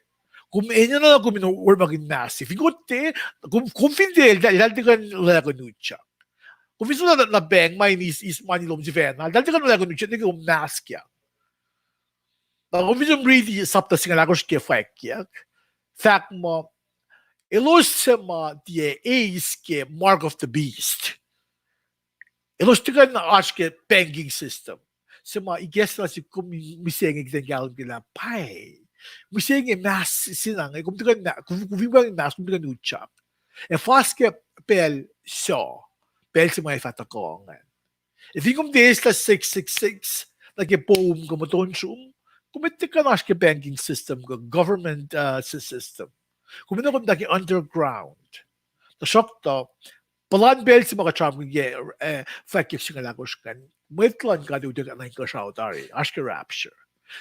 Kom enenuh na kom in orekmakihn mask se. Fin kom tiac, kom, kom fin tiac, eltahl, eltahl tiac kuh in lwelah kom in utyak. Kom fin som na, na bank ma in eis, eis mani lom sifacna, eltahl tiac kuh in lwelah kom in utyak nuh ke kom maskyak. Na kom fin som riti sapta singucul ahkosr ke fwackyuck, fahk muh, elos suc ma tiac eis ke mark of the beast, elos tiac kuh in oasr ke banking system. Suc ma ikacslah sik kom mihsenge kuht in kahlwem ke lah pwacye, mihsenge mask se na inge, kom tiac kuh in ma-, kom, kom fin wacngihn mask, kom tiac kuh in utyak. Ac fas ke pacl so, pacl se ma ac fah tuhkuh ingacn. Ac fin kom tiac eislah six six six nuh ke poum kuh muhtuhn sum, kom tiac kuh in oasr ke banking system kuh government, uh, sy-, system. Kom enenuh kom tuh ke underground. Tuhsruhktuh, puhlan pacl se ma kuht sramsramkihn ke, eh, fwackyuck singucul ahkosr ingacn, mwet luhn God utuckuh nuh inkuhsrao tari, oasr ke rapture.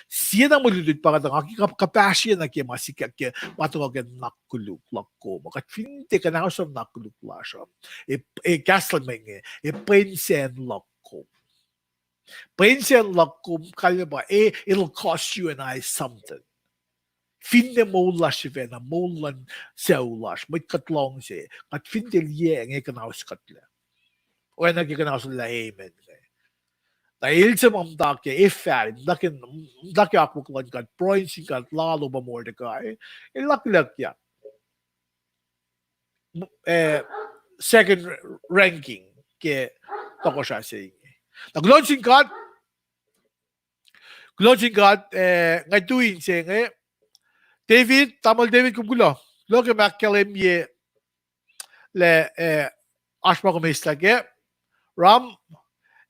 Sie na mwe lutlut pa kuht nga ke kuh-, kuhpahsrye nuh ke ma sikyak ke ma tuhkuh ke nuhnak koluk luhk kom uh. Kuht fin tiac kuhnauslah nuhnak koluk lasr uh, e, e kahs luhn mwet inge, e pwen sacn luhk kom. Pwen sacn luhk kom, kalmac pa, e, it'll cost you and I something. Finne moul lasr sifacna, moul luhn sucu lasr, mwet kuht luhngse, kuht fin tiac liye inge kuhnaus kuhtlac. Oacna ke kuhnaus lah amen inge. Na el se ma muhta ke efal, muhta ke, muhta ke akwuck luhn God, pruhe sin God lal uh pa Mordecai, el luhkluhkyak, eh, second ranking ke tohkohsrah se inge. Na kuloh nuh sin God, kuloh nuh sin God, eh, nga tui inse inge. David, tamuhlwel David, kom kuloh. Kuloh ke ma ahkkahlwemye lah, eh, oasr ma kom eislah kac. Ram,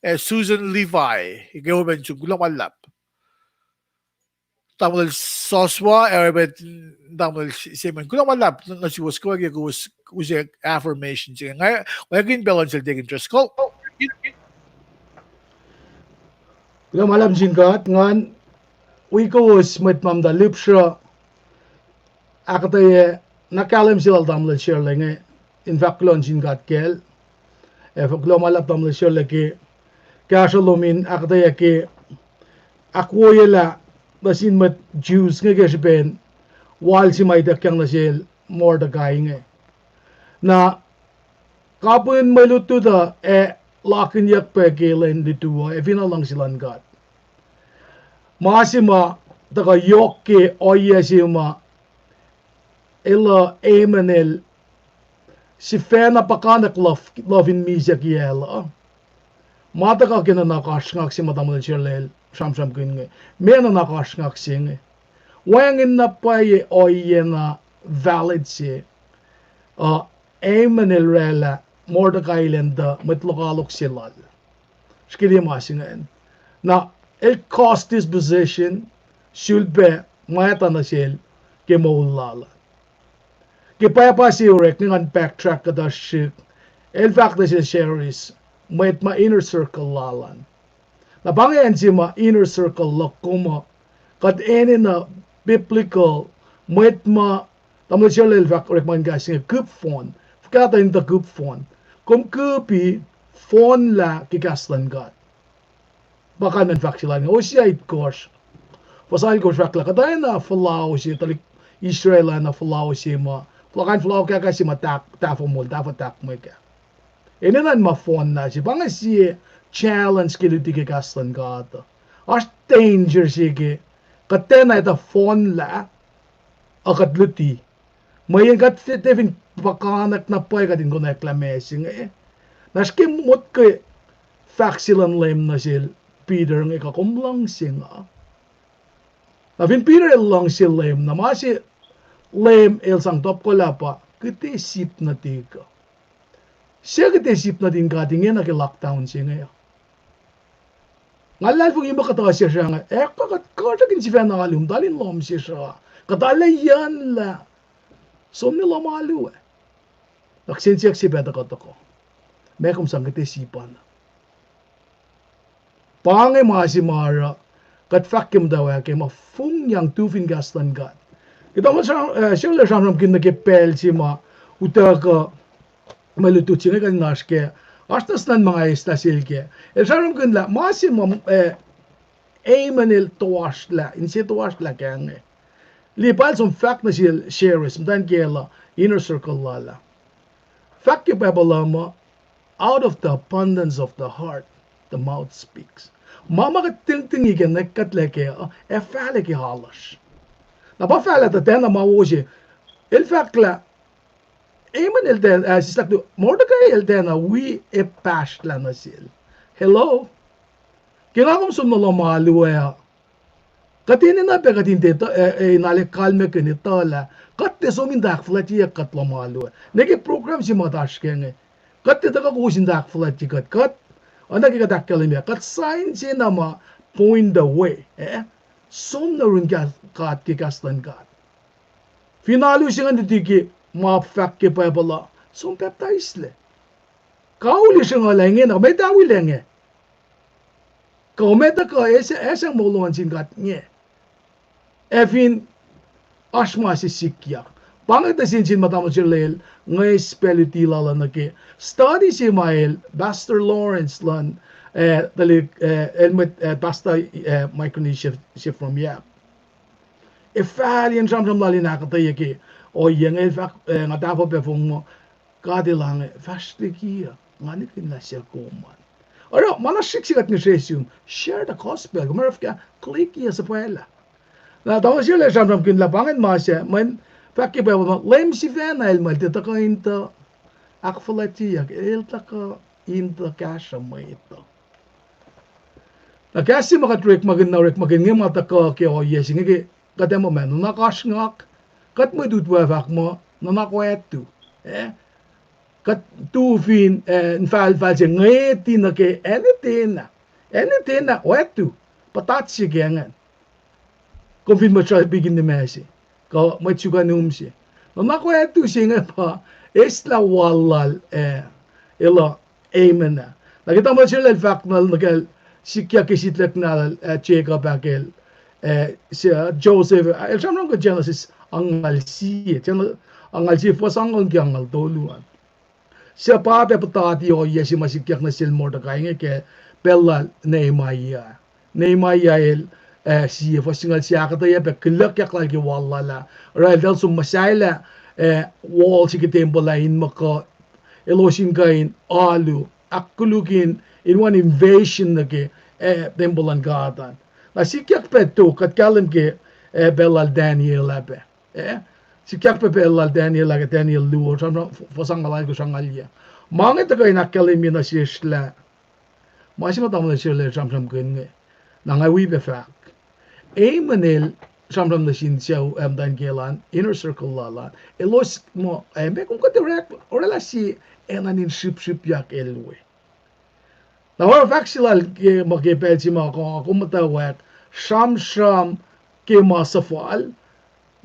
eh, Susan Levi, ke open sum, kuloh ma luhlahp. Tamuhlwel Soswa, eh, oacyacpac Tamuhlwel Simon, kuloh ma luhlahp nuh suwos kwewa ke kowos use affirmation se inge. Nga, nga kihtin pacl on sel Deacon Driscoll. Kuloh ma luhlahp nuh sin God, ngan wi kowos mwet ma muhta lihpsruh, ahkuhtweyac na kahlwem se lal Tamuhlwel Shirley inge, in fahk kuloh nuh sin God kacl. Ac kuloh ma luhlahp Tamuhlwel Shirley ke kahsruh lom in ahkuhtweyac ke ahkwoyelah nuh sin mwet Jews inge ke srihpen wal se ma ituckyang nuh sel Mordecai inge. Na kapihn mwe lutlut uh ac lakihniyuck pac ke lwen lutu uh ac finne luhngse luhn God. Ma se ma tuhkuh yohk ke ohiyac se ma el uh Haman el sifacna puhkantwen luhf-, luhf in misac kiyacl uh. Ma tuhkuh ke nuhnak oasr ngak se ma tamuhlwel Sherlel sramsramkihn inge. Meac nuhnak oasr ngak se inge? Wacngihn na pwacye ohiyac na valid se, uh, Haman el oraclah Mordecai elan tuh mwet lokoalok se lal. Srihke liye ma se ingacn. Na el cost his position, sulpac mwata nuh sel ke moul lal an. Ke pwacpa se orek inge ngan backtrack kuhtuh srihk, el fahk nuh sel Ceres, mwet ma inner circle lal an. Na pa inge acn se ma inner circle luhk kom uh, kuht enenuh biblical, mwet ma, tamuhlwel Sherlel fahk orekmakihn kahs inge kihp fohn. Fuhkah tuh in tuh kihp fohn? Kom kihpi fohnlah ke kahs luhn God. Pa kalmacn fahk se lal inge, Hosea itkohsr, fuhs alkohsr fahk lah kuht enenuh fuhlao se, tuhlihk Israel enenuh fuhlao se ma, fuhlao, kain fuhlao kahkah se ma tahf-, tahfuh moul, tahfuh tahk mwe kac. Enenuh in ma fohnlah se, pa inge sie challenge ke luti ke kahs luhn God uh. Oasr danger se ke kuht tiacna etuh fohnlah, uh, kuht luti. Mweyen kuht tiac fin puhkantwen na pwacye kuht in konwacack lah meac se inge. Na srihke motko fahk se luhn Leum nuh sel Peter inge, kuh kom luhngse nga. Na fin Peter el luhngse Leum, na ma se Leum el sang topuk lah pa, kihte sip nuhtihk uh. Se kihte sip nuhtin God ingena ke lockdown se inge uh. Nga luhlahlfongi muh kuhtuh sesr inge, ac kuh kuht kuh srack in sifacna alu, muhtahl in lohm sesr uh. Kuht arlac yucnlah som nuh lohm alu ah. Na kihsen siyuck se pac tuhkuh, tuhkuh, meac kom sang kihte sip an? Pa inge ma se ma oruh kuht fahk ke muhtwacwacack ke ma fongyang tu fin kahs luhn God. Ke tamuhlwel Sher-, eh, Sherlel sramsramkihn nuh ke pacl se ma utuckuh mwe lutlut se inge kuht in oasr kac, oasr na snan ma nga eislah sel kac. El sramsramkihn lah ma se ma, eh, Haman el toasrlah, inse toasrlah kac inge. Liye pa el som fahk nuh sel Ceres, muhtwacn kiyacl uh, inner circle lal ah. Fahk ke Bible uh muh, out of the abundance of the heart, the mouth speaks. Ma ma kuht tingtingi ke nwacklah kac uh, ac fahlah ke alasr. Na pa fahlah tuh tiacna ma wo se, el fahk lah, Haman el tiacna, ah, sislah tu, Mordecai el tiacna wi epahsrlah nuh sel. Hello? Ke nga kom som nuh lohm alu ah, kuht enenuh pac kuht in tiac, eh, eh, in arlac kalmackihn etuh lah kuht tiac som in tuh ahkfuhlwactyeyuck kuht lohm alu ah. Nwe ke program se ma oasr kac inge, kuht tiac tuhkuh kowos in tuh ahkfuhlwactye kuht. Kuht, oacna ke kuht ahkkahlwemye, kuht sign se na ma point the way, eh? Som nuh yurin God ke kahs luhn God. Fin alu se ingacn luti ke ma fahk ke Bible uh, som pacptaislac. Kauli sruhnguhl ah ingena, meac tawilac inge? Kuh meac tuhkuh, ac sang moul luhn sin God inge? Ac fin oasr ma se sikyak. Pa inge tuh sensen ma tamuhlwel Sherlel ngwes pac luti lal uh nuh ke study se ma el Pastor Lawrence luhn, eh, tuhlihk, eh, el mwet, eh, pastor, eh, Micronesia se from Yap. Ac fal in sramsram lal in ahkuhtweyac ke ohiyac inge, el fahk, eh, nga tahfuh pac fong muh God El ange, fahsr liki uh, nga nihkihn lah sel kom an. Oruh ma na srihk se kuht ngihsre sum, share the gospel, kom oruh fuhkah click-i ac suhpwaclah. Na tamuhlwel Sherlel sramsramkihn lah pa ingacn ma se, mweyen fahk ke Bible ma Leum sifacna El muh El tiac tuhkuh in tuh ahkfuhlwactyeyuck, El tuhkuh in tuh kahsruh mwet uh. Na kahs se ma kuht orekmakihn na orekmakihn inge ma tuhkuh ke ohiyac se inge ke kuht ac muh ma nuhnak oasr ngak, kuht mwet utwe fahk muh nuhnak oatu, eh? Kuht tu fin, eh, infahlfahl se ngweti nuh ke acn etena, acn etena oatu, puhtat se ke ingacn. Kom fin mwet srihpikin nuh ma se, kuh mwet sukanim se. Nuhnak oatu se inge pa eslah wal lal, eh, elah Haman ah. Na ke tamuhlwel Sherlel fahk na nuh kacl sikyak ke sitlac na lal, eh, Jacob ahkkweye, eh, se, eh, Joseph, eh, el sramsram ke Genesis angngaul sie, Gen-, angngaul sie fuhs angngaul ke angngaul tolu an. Suc pa pac puhtati ohiyac se ma sikyak nuh sel Mordecai inge ke pacl lal Nehemiah. Nehemiah el, eh, sie fuhs singucul sie ahkuhtweyac pac kihluckyak lal ke wal lal ah. Oruh eltahl som muhsahllah, eh, wal se ke tempuhl ah in muh kuh elos in kuh in alu, ahkkoluk in, in one invasion nuh ke, eh, tempuhl luhn God an. Na sikyak pac tok, kuht kahlwem ke, eh, pacl lal Daniel ah pac. Eh, sikyak pac pacl lal Daniel ah ke Daniel luo, sramsram, fuhs angngaul alkosr, angngaul yac. Ma inge tuhkuh in ahkkahlwemye nuh sesr lah Ma se ma tamuhlwel Sherle sramsramkihn inge, na nga wi pac fahk. Eamon el sramsram nuh sin sucu, eh, muhtwacn kiyacl an, inner circle lal an. Elos muh, eh, meac kom kuh in orwaclah sie enenuh in srihpsrihpyak el we. Na oruh fahk se lal ke ma ke pacl se ma kom, kom muhtwacwacack sramsram ke ma suhfal,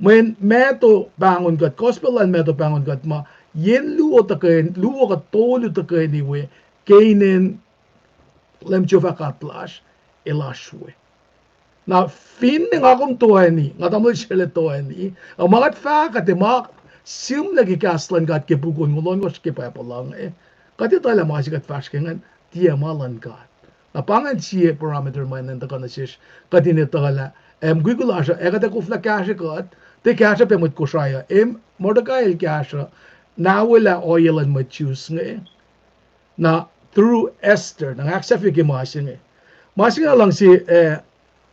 mweyen Matthew pahngon kuht, gospel lal Matthew pahngon kuht ma yen luo tuhkweni, luo kuh tolu tuhkweni we, ke inen Leum Jehovah God lasr, el oasr we. Na finne nga kom toeni, nga tamuhlwel Sherle toeni, a ma kuht fahk kuht ac ma sihmlac ke kahs luhn God ke puk onngoul ohnkohsr ke Bible uh inge, kuht etuh lah ma se kuht fahsr ke ingacn tiac ma luhn God. Na pa ingacn sie parameter ma enenuh in tuhkuh nuh sesr, kuht in etuh lah, eh, mukwikwi lasr uh, ac kuht ac koflah kahsrwe kuht, tiac kahsruh pac mwet Kosrae uh, em, Mordecai el kahsruh, na welah ohiyac luhn mwet Jews inge. Na through Esther, na nga ahksahfye ke ma se inge. Ma se inge luhngse, eh,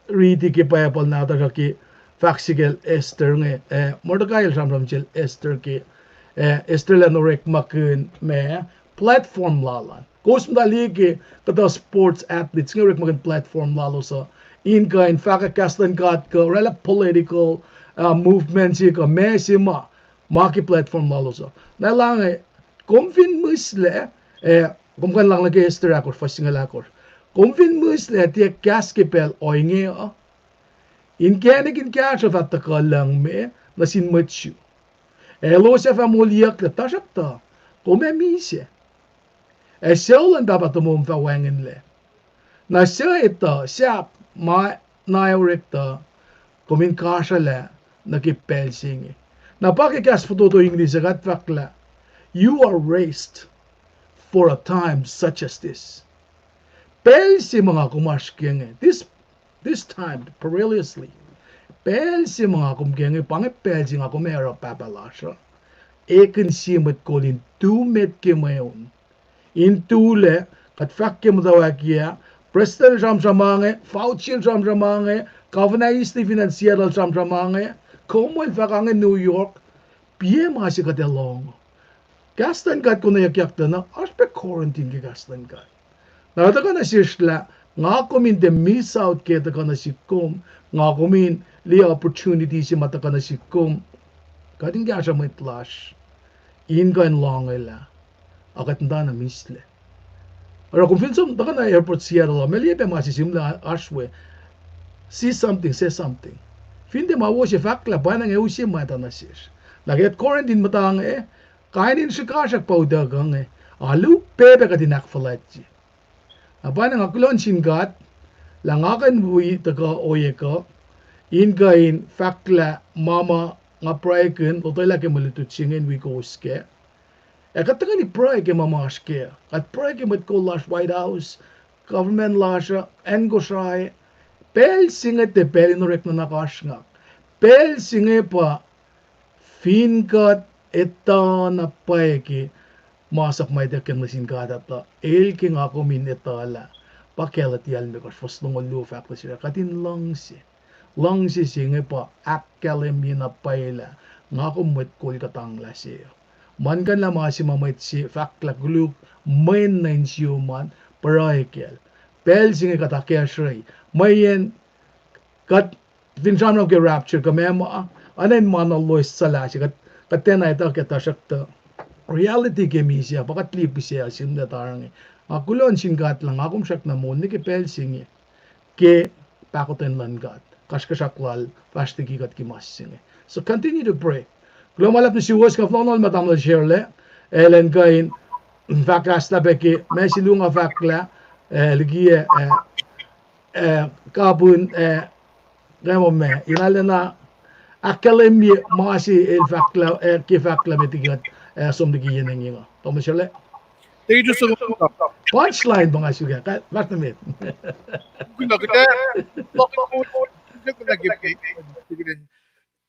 riti ke Bible na tuhsruhk ke fahk se kacl Esther inge, eh, Mordecai el sramsram sel Esther ke, eh, Esther el orekmakihn ma platform lal an. Kowos muhta liye ke kuhtuh sports athletes inge orekmakihn platform lalos uh in kuh in fahkwack kahs luhn God kuh orwaclah political, uh, movement se kuh ma se ma, ma ke platform lalos uh. Na elange, kom fin mihslac, eh, kom kuh in lahng nuh ke Esther ahkosr, fuhs singucul ahkosr. Kom fin mihslac tiac kahs ke pacl ohinge uh, inkacnek in kahsruh fah tuhkuh lucng me nuh sin mwet Jew. Elos ac fah moliyucklac, tuhsruhktuh kom ac misac. Ac sucu luhn Pahpah tomom fah wacngihnlac. Na suc etuh, sahp ma na ac orek tuh, kom in kasruhlah nuh ke pacl se inge. Na pa ke kahs fototo English uh kuht fahk lah, you are raised for a time such as this. Pacl se ma nga kom oasr ke inge, this, this time, perilously. Pacl se ma nga kom ke inge, pa inge pacl se nga kom ac oruh pahpah lasr uh, ekihn sie mwet kol in tu met ke mweun. In tulac, kuht fahk ke muhtwacwacack ah, Prestuhn el sramsram inge, Fauci el sramsram inge, Governor Stephen el Seattle el sramsram inge, Cuomo el fahk inge New York, piac ma se kuht ac lohng. Kahs luhn God konweyuckyak tuh na oasr pac quarantine ke kahs luhn God. Na tuhkuh nuh sesr lah nga kom in tiac miss out ke tuhkuh nuh sihk kom, nga kom in liye opportunity se ma tuhkuh nuh sihk kom, kuht in kahsruh mwet lasr in kuh in loangelah, a kuht muhta na mislac. Oruh kom fin som tuhkuh nuh airport Seattle uh, ma liye pac ma se sihmlac oasr we, see something, say something. Fin tiac ma wo se fahk lah pwacnwacng ac use mwacta nuh sesr. Na ke kuht quarantine muhta inge, kain in srihkasrak pa utuckuh inge, alu pac pac kuht in ahkfuhlwactye. Na pwacnwacng nga kuloh nuh sin God lah nga kuh in wi tuhkuh ohiyac kuh in kuh in fahk lah ma ma nga pruhekihn, lotwelah ke mwe lutlut se inge in wi kowos kac. Ac kuht tuhkweni pruhe ke ma ma oasr kac. Kuht pruhe ke mwet kol lasr White House, government lasr uh, acn Kosrae. Pacl se inge tiac pacl in orek nuhnak oasr nga. Pacl se inge pa fin kuht etuh na pwacye ke masap ma ituckyang nuh sin God uh tuh el ke nga kom in etuh lah, pa Galatia limekohsr fuhs longoul luo fahk nuh sesr, kuht in luhngse. Luhngse se inge pa ahkkahlwemye na pwacye lah nga kom mwet kol kuhtanglah se uh. Muhlkuhnlah ma se ma mwet se fahk lah koluk mweyen nuh insiyom an pruhe kacl. Pacl se inge kuht akacsruhi. Mweyen kuht fin sramsram ke rapture kuh meac ma, oacna in ma na loes suhlah se, kuht, kuht tiacna etuh kac, tuhsruhktuh reality ke misac pa kuht liye pihsac uh sihmlac taringe. Nga kuloh nuh sin God lah nga kom srackna moul nuh ke pacl se inge ke pahkotwen luhn God, kasrkuhsrak lal fahsr liki kuht ke ma se inge. So continue to pray. Kuloh ma luhlahp nuh suwos, nga fohlohnohl ma tamuhlwel Sherle, el in kuh in fahk kahslah pac ke ma se luo nga fahk lah, eh, liki, eh, eh, kapihn, eh, kamo ma, in arulacna ahkkahlwemye ma se el fahk lah, eh, ke fahk lah met liki kuht, eh, som liki yen inge uh. Tamuhlwel Sherle? Punchline pa nga suk ah, fahsr nuh met. Kuloh, kuht,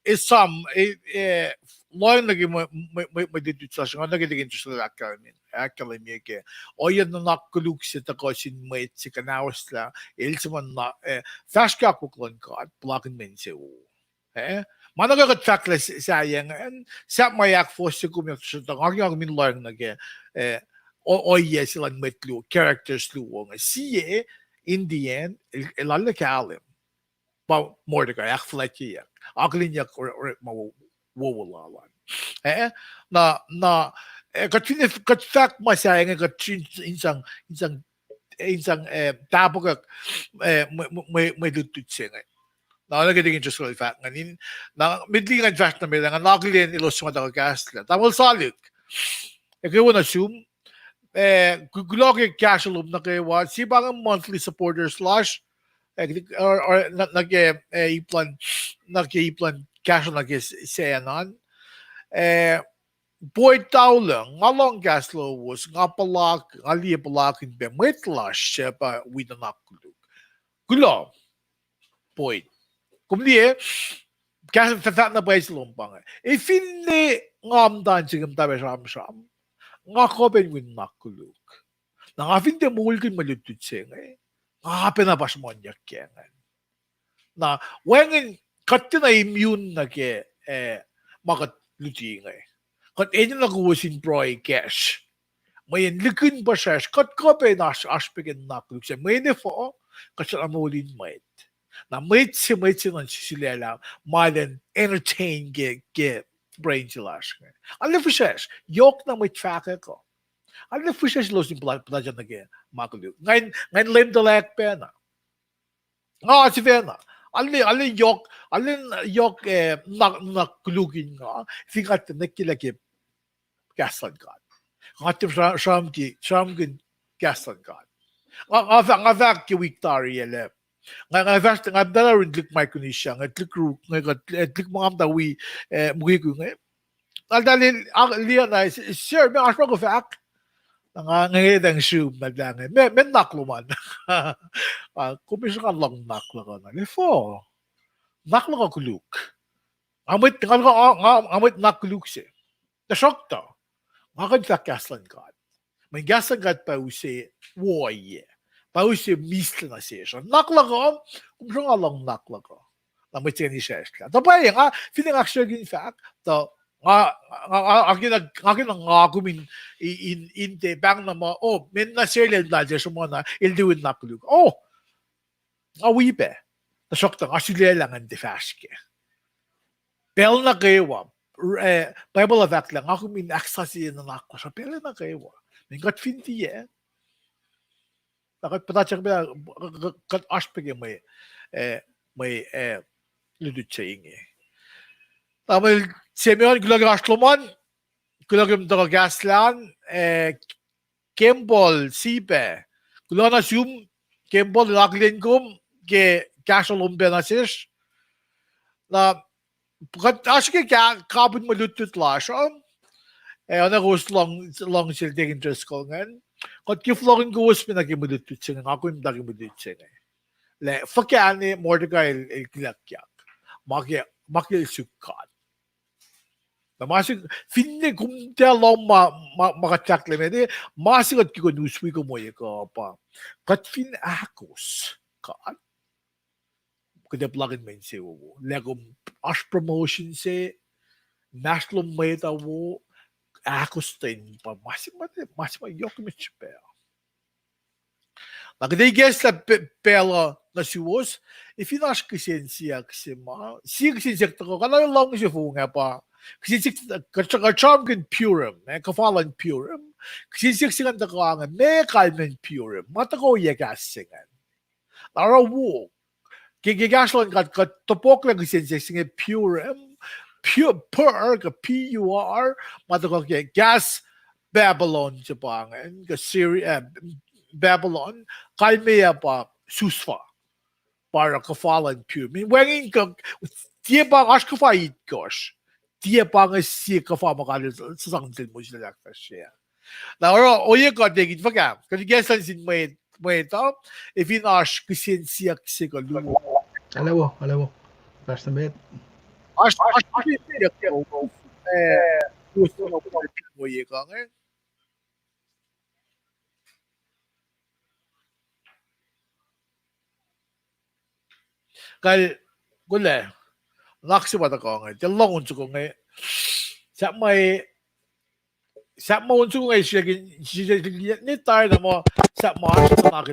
esam, eh, eh, lohacng nuh ke mwe, mwe, mwe, mwe lutlut lasr inge, nuh ke liki Sherle ahkkahlwemye, ahkkahlwemye ke ohiyac nuhnak koluk se tuhkuh sin mwet se kuhnahoslah, el se ma na, eh, fahsr ke akwuck luhn God, puhlakihn mwe insewowo. Eh, ma nuh ke kuht fahk lah s-, sahyacn, sahp ma ahkfohs se kom, nga ke nga kom in lohacng nuh ke, eh, o-, ohiyac se luhn mwet luo, characters luo inge. Sie, in the end, el, el arlac kahlwem. Pa Mordecai, ahkfuhlwactyeyuck. Akihlenyuck orekma wo-, wowo lal an. Eh, na, na, eh, kuht fin, kuht fahk ma sahyac inge, kuht in, in sang, in sang, in sang, eh, tahpuhkuh, eh, mwe, mwe, mwe, mwe lutlut se inge. Na, oacna ke Deacon Driscoll el fahk ingacn, na, met liki ngan fahsr nuh met ah, nga akihlen elos suc ma tuhkuh kahslah. Tamuhlwel Salik, ekuh wo nuh sum, eh, ku-, kuloh ke kahsruh lom nuh kwewa, sie pa inge monthly supporters lasr, eh, or, or, nuh, nuh ke, eh, ip luhn, nuh ke ip luhn kahsruh nuh ke s-, sacn an. Eh, Boyd Taulung, nga lohng kahs lowos, nga puhlak-, nga liye puhlakihn pac mwet lasr suc pa wi nuhnak koluk. Kuloh, Boyd. Kom liye, kahs fah-, fahk na pwacye se lom pa inge. Finne nga muhta in se ke muhta pac sramsram, nga kuh pac in wi nuhnak koluk. Na nga fin tiac moulkihn mwe lutlut se inge, nga pacna pa sruhmuhnyuck ke ingacn. Na, wacngihn kuht tiacna immune nuh ke, eh, ma kuht luti inge. Kuht enenuh kowos in pruhe kacsr. Mweyen lihkihn puhsracsr, kuht kuh pac in oasr, oasr pac ke nuhnak koluk se. Mweyen efuh, kuht srackna moul in mwet. Na mwet se, mwet se nuhn sulaclah ma elan entertain ke, ke brain se lasr inge. Arlac fihsracsr, yohk na mwet fahkwack uh. Arlac fihsracsr elos in puhla-, puhlakihn nuh ke ma koluk. Ngan, ngan leum tuhlac pacna. Nga sifacna. Arlac, arlac yohk, arlac yohk, eh, nuhnak, nuhnak koluk in nga fin nga tiac nwacklah ke kahs luhn God. Nga tiac sra-, sramsramkihn kahs luhn God. Nga, nga fahk, nga fahk ke wik tari ah lah, nga, nga fahsr, nga pacl uh in tuhlihk Micronesia, nga tuhlihk Ruk, nga kuht, eh, tuhlihk ma nga muhta wi, eh, mukwikwi inge. Eltahl liye na, sir, meac oasr ma kom fahk? Na nga, nga, nga tiacna sruhmuhn, eltahl inge, meac, meac nuhnak lom an? Ah, kom sruhnga lohng nuhnak luhk uh na. Efuh? Nuhnak luhk uh koluk. Nga mwet, nga, nga, nga, nga mwet nuhnak koluk se. Tuhsruhktuh, nga kuh in fahk kahs luhn God. Mweyen kahs luhn God pa use woiyac. Pa use mihslac nuh sesr. Nuhnak luhk uh, kom sruhnga lohng nuhnak luhk uh. Na mwet se ingacn israsrlah. Tuh pwacye, nga, finne nga ahksrihkye in fahk, tuh nga, nga, nga, nga kena, nga kena nga kom in, in, in tiac pahng na muh, oh, mweyen na sel eltahl tiac sruhmuhn na, el tiac wi nuhnak koluk. Oh, nga wi pac. Tuhsruhktuh nga sulaclah ngan tiac fahsr kac. Pacl nuh kwewa, eh, Bible uh fahk lah nga kom in ahksasucye nuhnak lasr uh pacl nuh kwewa. Mweyen kuht fin tiac, na kuht puhtatyang pac, kuht oasr pac ke mwe, eh, mwe, eh, lutlut se inge. Tamuhlwel Simeon, kuloh ke oasr lom an, kuloh ke muhtuhn kahs lom an, eh, Kembol Sipe, kuloh nuh sum, Kembol, in akihlen kom ke kahsruh lom pac nuh sesr. Na kuht oasr ke ka-, kapihn mwe lutlut lasr uh, eh, oacna kowos lohng, lohng sel Deacon Driscoll ingacn. Kuht ke fohlohkihn kowos me nuh ke mwe lutlut se inge, nga kom muhta ke mwe lutlut se inge. Lah fuhkah ne Mordecai el, el kihlakyak. Ma ke, ma ke el suk God. Na ma se, finne kom tiac lohng ma, ma, ma kuht fahk lah met, ma se kuht ke kuh in us wi kom ohiyac kuh pa, kuht fin ahkos God, kuht ac puhlakihn mwe insewowo. Lah kom oasr promotion se, inmahsrlon mwet uh wo, ahkos tuh in pa ma se ma, ma se ma yohk met srihpac. Na kuht ikacslah pacl uh nuh suwos, ac fin oasr kihsen siyuck se ma, sie kihsen siyuck tuhkuh, kuh na luhngse fong ah pa, kihsen siyuck, kuht sramsramkihn Purim, eh, kuhfa luhn Purim, kihsen siyuck se ingacn tuhkuh inge, meac kalmacn Purim, ma tuhkuh ohiyac kahs se ingacn. Na oruh wo, ke, ke kahsruh luhn God, kuht topuklah kihsen siyuck se inge Purim, pu-, pur, kuh P U R, ma tuhkuh ke kahs Babylon se pa ingacn, kuh Syria, eh, Babylon, kalmeyac pa Susfa, pa oruh kuhfa luhn Purim. Wacngihn kuh, tiac pa oasr kuhfa itkohsr, tiac pa inge sie kuhfa ma God el sang sel Moses el ahkfahsrye. Na oruh ohiyac kuht ekihn fuhkah, kuht ikacslah nuh sin mwet, mwet uh, ac fin oasr kihsen siyuck se kuh luo. Alewo, alewo. Fahsr nuh met. Oasr, oasr kihsen siyuck se, eh, ohiyac kuh inge. Kal, kulac, nuhnak se pa tuhkuh inge, tiac lohng on soko inge, sahp ma, Sahp ma on soko nga srihke, srihke ne tari na ma sahp ma oasr na ke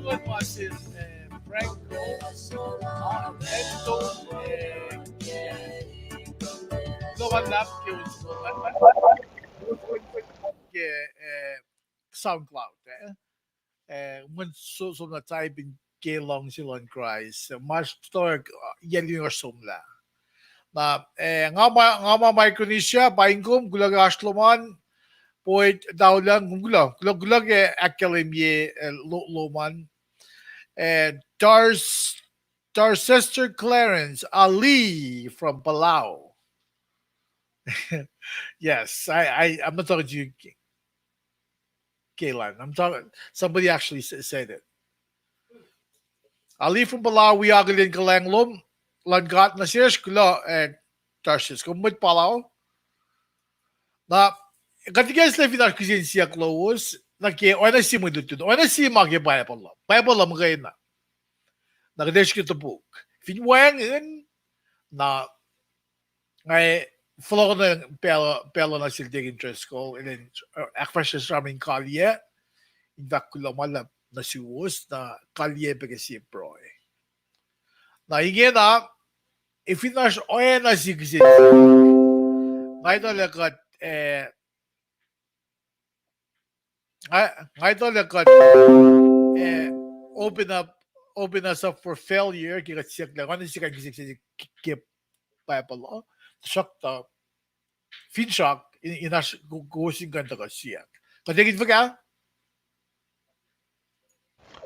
Tuan ma se, eh, Frank, ah, Anton, eh, Logan Lap, ke, ke, eh, SoundCloud, eh. Eh, mweyen so, som na type in Ke Luhngse luhn Kraist. Ma stor, ah, yacl in oasr somlah. Na, eh, nga ma, nga ma Micronesia, paing kom, kuloh ke oasr lom an, Boyd Dowland, kom kuloh, kuloh, kuloh ke ahkkahlwemye, eh, lo-, lom an. Eh, Tars-, Tarcester Clarence Ali from Palau. Yes, I, I, I'm not talking to you, K-, Kaylan. I'm talking, somebody actually sa-, said it. Alif from Palau, wi akihlen kuhlwacng lom, luhn God nuh sesr, kuloh, eh, Tarshish. Kom mwet Palau. Na, kuht ikacslah fin oasr kihsen siyuck lowos, nuh ke oacna sie mwe lutlut, oacna sie ma ke Bible uh. Bible uh muhkwena. Na kuht ac srihke topuk. Fin wacngihn, na nga fohlohkohnacng pacl, pacl uh nuh sel Deacon Driscoll, el in, uh, ahkfahsrye sramsram in kaliyac, in fahk kuloh ma luhlahp nuh suwos, na kaliyac pac ke sie pruhe. Na ingena, fin oasr oacna sie kihsen siyuck, nga etuh lah kuht, eh, nga, nga etuh lah kuht, eh, open up, open us up for failure, ke kuht siyuck lah, oacna sie kain kihsen siyuck ke, ke Bible uh, tuhsruhktuh, finsrak, in, in oasr ko-, kowos in kuh in tuhkuh siyuck. Kuht ac kihtin fuhkah?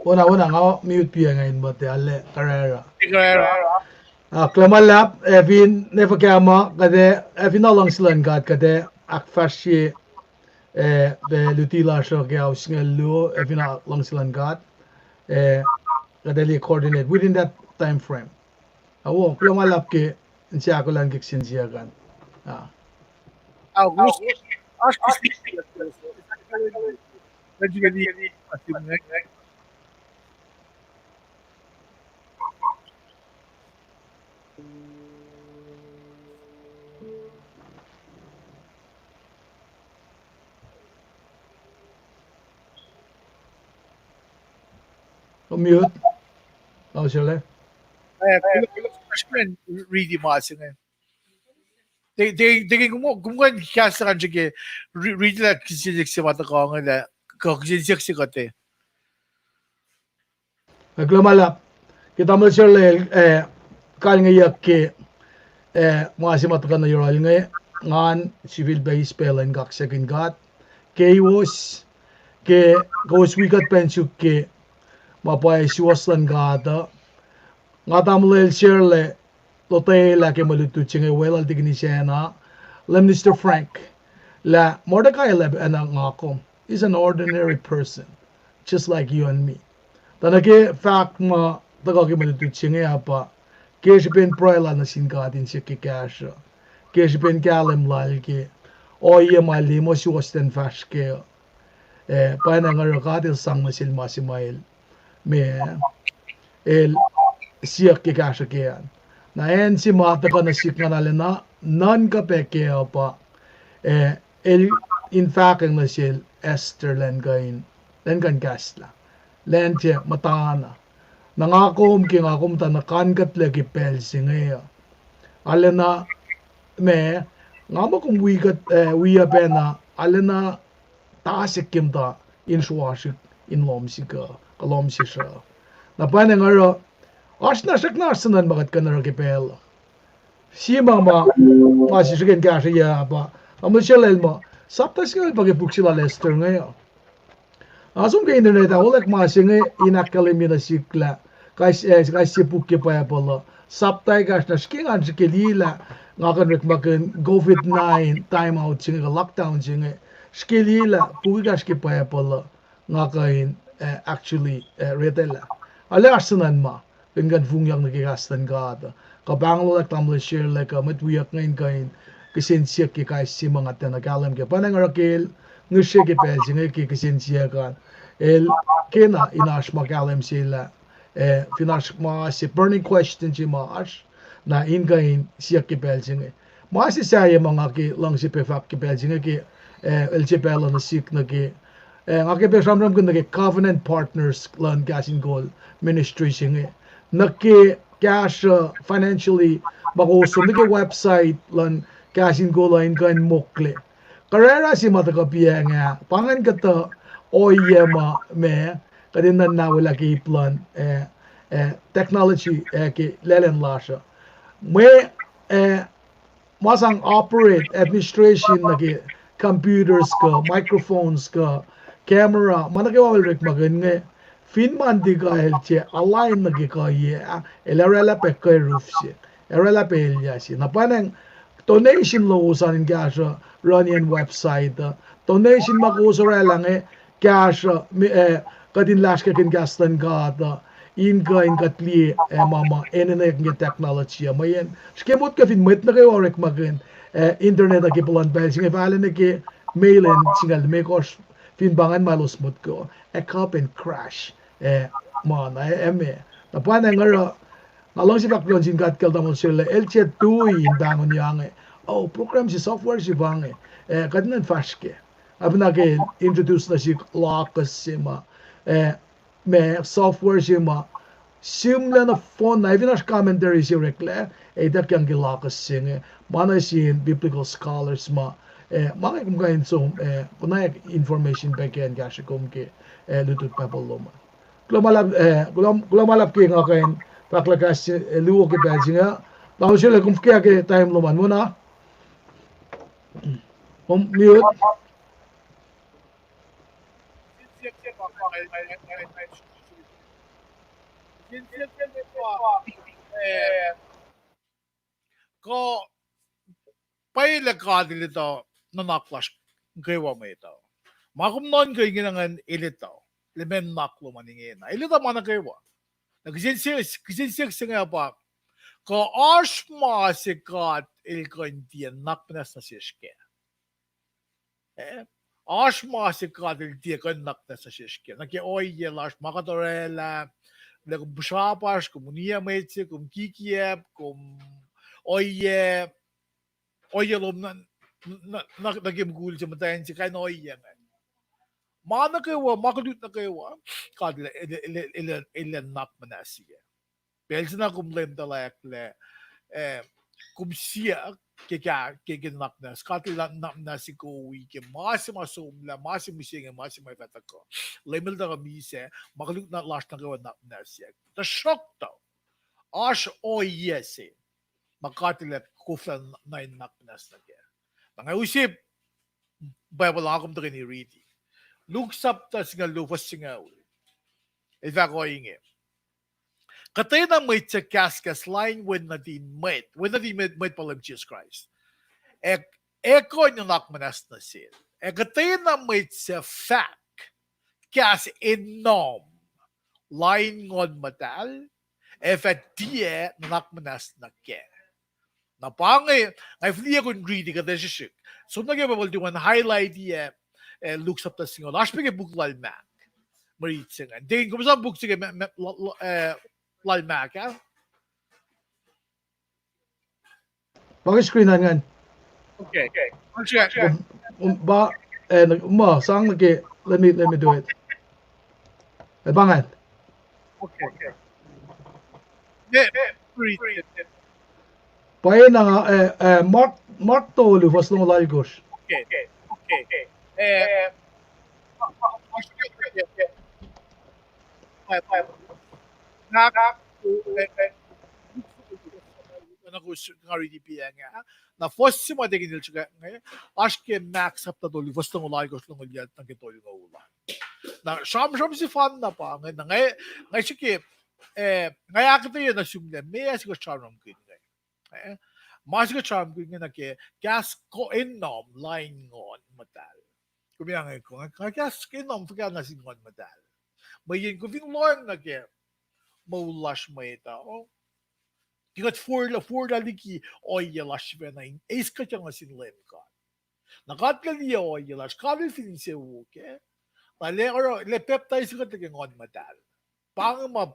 Wona, wona, nga mute piac nga in muhta, ale, karara. Karara. Ah, kuloh ma luhlahp, ac fin ne fuhkah ma, kuht ac, ac fin luhngse luhn God, kuht ac ahkfahsrye, eh, pac luti lasr uh ke ao singucul luo, ac fin luhngse luhn God, eh, kuht ac liye coordinate within that time frame. Awo, kuloh ma luhlahp ke inse ahkolah ke kihsen siyuck an. Ah. Mute. Tamuhlwel Sherle. Eh, kuloh, kuloh, kuloh, riti ma se inge. Te, te, te, kom, kom kuh in kahs se kain srihke, ri-, riti lah kihsen siyuck se ma tuhkuh inge lah, kuh kihsen siyuck se kuht e. Kuloh ma luhlahp. Ke Tamuhlwel Sherle, eh, kalngeyuck ke, eh, ma se ma tuhkuh nuh yohrohl inge, ngan sifilpac eis pacl in kaksakin God. Kowos, ke kowos wi kuht pacna suk ke ma pwacye suwohs luhn God uh. Nga Tamuhlwel Sherle, lotwelah ke mwe lutlut se inge weluhl Deacon Isacna, Lay Minister Frank, lah Mordecai el ac pacna nga kom. He's an ordinary person, just like you and me. Tuh nuh ke fahk ma tuhkuh ke mwe lutlut se inge uh pa, ke srihpen pruhe lal nuh sin God in siyuck ke kahsruh, ke srihpen kahlwem lal ke ohiyac ma el liye muh suwohs ten fahsr kac uh, eh, pwacnwacng oruh God el sang nuh sel ma se ma el, ma el siyuck ke kahsruh kac an. Na acn se ma tuhkuh nuh sihk ngan arulacna nuhnkuh pac kac uh pa, eh, el in fahkwacng nuh sel Esther lah in kuh in, lah in kuh in kahslah, lah in tiac muhtana. Na nga kom ke nga kom muhta nuh kain kuhtlac ke pacl se inge uh. Arulacna, ma, nga muh kom wi kuht, eh, wi uh pacna, arulacna tasak ke muhta in sruwasrihk in lohm sihk uh, kuh lohm sesr uh. Na pwacnwacng oruh, oasr na srackna oasr suhnuhn ma kuht kuh in oruh ke pacl uh. Sie ma ma, ma sisrihken kahsruh uh pa, Tamuhlwel Sherle el muh, sapta singucul pa ke puk se lal Esther inge uh. Nga som ke internet ah, olwack ma se inge in ahkkahlwemye nuh sihk lah, kais, eh, kais sie puk ke Bible uh, sapta ekahsr na srihke ngan srihke liye lah, nga kuh in orekmakihn covid nine time out se inge, kuh lockdown se inge, srihke liye lah puk ekahsr ke Bible uh, nga kuh in, eh, actually, eh, retelah. Arlac oasr suhnuhn ma kuh in kuh in fongyak nuh ke kahs luhn God uh. Kuh pahngonulahk Tamuhlwel Sherle kuh mwet wiyuck inge in kuh in kihsen siyuck ke kais sie ma nga tiacna kahlwem kac. Pwacnwacng oruh ke el ngihsre ke pacl se inge ke kihsen siyuck an, el kena in oasr ma kahlwem se lah, eh, fin oasr ma se burning question se ma oasr, na in kuh in siyuck ke pacl se inge. Ma se sahyac ma nga ke luhngse pac fahk ke pacl se inge ke, eh, el se pacl uh nuh sihk nuh ke, eh, nga ke pac sramsramkihn nuh ke covenant partners luhn Kahs in Kol ministry se inge, nuh ke kahsruh financially, ma kowos som nuh ke website luhn Kahs in Kol uh in kuh in mokle. Karara se ma tuhkuh piacng ah, pa ingacn kuhtuh ohiyac ma, ma kuht in nuhna welah ke ip luhn, eh, eh, technology, eh, ke laclan lasr uh. Mwe, eh, ma sang operate administration nuh ke computers kuh microphones kuh camera, ma nuh kwewa el orekmakihn inge, fin ma in tiac kuh el tiac align nuh ke kuhiyac ah, el oraclah pac kuh roof se, oraclah pac elyah se. Na pwacnwacng donation lowos an in kahsruh running website uh, donation ma kowos orwaclah inge kahsruh, eh, kuht in lasr ke kahs luhn God uh, in kuh in kuht liye, eh, ma ma enenweyuck ke technology uh. Mweyen srihke motko fin mwet nuh kwewa orekmakihn, eh, internet uh ke puhlan pacl se inge, fahla nuh ke mail in singucul limekohsr, fin pa ingacn ma elos motko, ac copy and crash, eh, ma na, eh, me. Na pa na nga oruh, nga luhngse fahk luhn sin God kacl tamuhlwel Sela, el tiac tui in pahngonyang, oh, program se, software se pa inge, eh, kuht in fahsr kac. Apna ke introduce nuh sihk Logos se ma, eh, ma software se ma sihmlac nohfohn, na fin oasr commentary se oreklac, ituckyang ke Logos se inge, ma nuh sin biblical scholars ma, eh, ma inge kom kuh in som, eh, konwacack information pac ke in kahsre kom ke, eh, lutlut Bible lom an. Kuloh ma luhlahp, eh, kuloh, kuloh ma luhlahp ke nga kuh in fahk lah kahs se, eh, luo ke pacl se inge. Tamuhlwel Sela, kom fuhkah ke time lom an, wona? Kom mute. Kuh pwacye lah God El etuh nuhnak lasr kwewa mwet uh. Ma kom nuhnkuh ingena ingacn El etuh, lah meac nuhnak lom an ingena. El etuh ma nuh kwewa. Na kihsen siyuck, kihsen siyuck se inge pa, kuh oasr ma se God El kuh in tiac nuhnak muhnahs nuh sesr kac? Eh, oasr ma se God El tiac kuh in nuhnak muhnahs nuh sesr kac? Nuh ke ohiyac lasr ma kuht orwaclah, lah kom pihsrapasr, kom uniyac mwet se, kom kikiacp, kom ohiyac, ohiyac lom nuh, nuh, nuh, nuh ke mukul se, muhtwacn se, kain ohiyac ingacn. Ma nuh kwewa, ma koluk nuh kwewa, God El, El, El, El, El, El nuhnak muhnahs kac. Pacl se na kom leum tuhlac lah, eh, kom siyuck ke, ke, ke nuhnak muhnahs, God El nuhnak muhnahs kowos ke ma se ma somlah, ma se mihsenge, ma se ma fah tuhkuh. Leum El tuhkuh misac, ma koluk na lasr nuh kwewa nuhnak muhnahs siyuck. Tuhsruhktuh oasr ohiyac se ma God El ac koflah nuh in nuhnak muhnahs nuh kac. Na nga use Bible ah, kom tuhkweni riti Luke sapta singucul luo, fuhs singucul. El fahk ohinge: Kuhtwena mwet suc kahskahs lain Wen nuhtin mwet, Wen nuhtin mwet, mwet pa Leum Jisus Kraist, ac, ac kuh in nuhnak muhnahs nuh sel. Ac kuhtwena mwet suc fahk kahs ennom lain Nguhn Muhtahl, ac fah tiac nuhnak muhnahs nuh kac. Na pa inge, nga fihliyac kom riti kuht ac srihsrihk. Som nuh ke Bible, tiac ngan highlight-i, eh, Luke sapta singucul. Oasr pac ke puk lal Mark. Mwe rit se ingacn. Dean, kom sang puk se ke ma, ma, la, la, eh, lal Mark ah. Pa ke screen an ingacn. Okay. Um, um, pa, eh, na, ma sang nuh ke, let me, let me do it. Eh, pa ingacn. Pwacyena, eh, eh, Mark, Mark tolu, fuhs longoul alkosr. Na kowos nga riti piac inge, na fuhs se ma tikin el srihke inge, oasr ke Mark sapta tolu, fuhs longoul alkosr, longoul yuc nuh ke tolngoul an. Na sramsram sefanna pa inge, na nga, nga srihke, eh, nga ahkuhtweyac nuh sum lah meac se kuht sramsramkihn inge. Eh, ma se kuht sramsramkihn inge nuh ke kahs ennom lain Nguhn Muhtahl. Kom inge, nga kahs ennom fuhkah nuh sin Nguhn Muhtahl? Mweyen kom fin lohacng nuh ke moul lasr mwet uh, ke kuht forlah, forlah liki ohiyac lasr sifacna in eis kuht nuh sin Leum God. Na God El liye ohiyac lasr, God El fin insewowo kac, na El ac, El ac pacptais kuht nuh ke Nguhn Muhtahl. Pa inge ma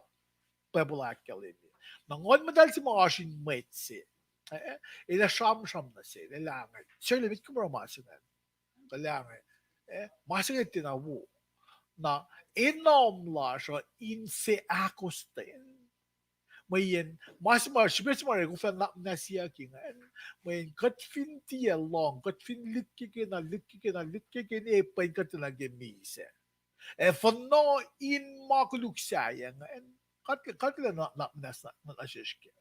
Bible ahkkahlwemye. Na Nguhn Muhtahl se ma oasr in mwet se, eh, El ac sramsram nuh sel, El ac inge, Sel, met kom oruh ma se ingacn? Kuh El ac inge, eh, ma se inge tiacna wo. Na ennom lasr uh inse ahkostwen. Mweyen ma se ma, srihpac se ma el koflah nuhnak muhnahs siyuck ingacn, mweyen kuht fin tiac lohng, kuht fin likkeke na, likkeke na, likkeke ne, pwen kuht tiacna ke misac. Ac fuhnuh in ma koluk sahyac ingacn, kuht, kuht tiacna nuhnak muhnahs nuh, nuh sesr kac.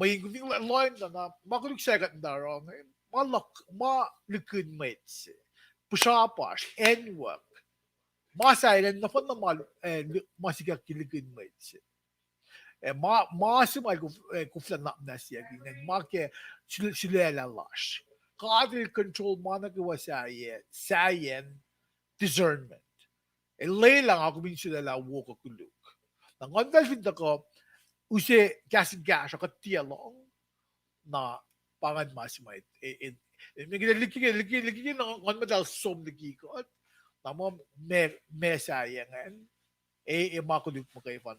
Mweyen kom fin lohacng na, na ma koluk sahyac kuht muhta oruh inge, ma luhk, ma lihkihn mwet se, pihsrapasr, acnwuck, ma sahyac ingacn nohfohn na ma, eh, ma sikyak ke lihkihn mwet se. Eh, ma, ma se ma el kof-, eh, koflah na, na siyuck ingacn, ma ke sul-, sulaclah lasr. God el control ma nuh kwewa sahyac, sahyacn discernment. El lwelah nga kom in sulaclah wo kuh koluk. Na Nguhn muhtahl fin tuhkuh use kahs in kahsruh kuht tiac lohng, na pa ingacn ma se ma, eh, eh, eh, liki, liki, liki, liki na Nguhn muhtahl som liki kuht, na ma, ma, ma sahyac ingacn, eh, eh, ma koluk muhkwena.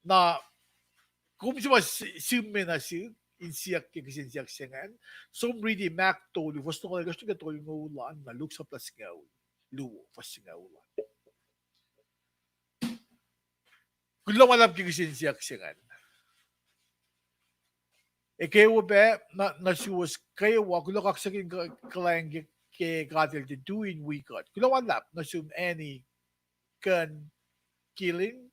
Na kom se ma si-, sihm me nuh sihk in siyuck ke kihsen siyuck se ingacn, som riti Mark tolu, fuhs longoul oalkosr nuh ke tolngoul an, na Luke sapta singucul luo, fuhs singucul an. Kuloh ma luhlahp ke kihsen siyuck se ingacn. Ekuh wo pac nuh, nuh suwos kwewa, kuloh kaksakihn kuh-, kuhlwacng ke, ke God El tiac tui in wi kuht. Kuloh ma luhlahp nuh sum Annie Ken Killing.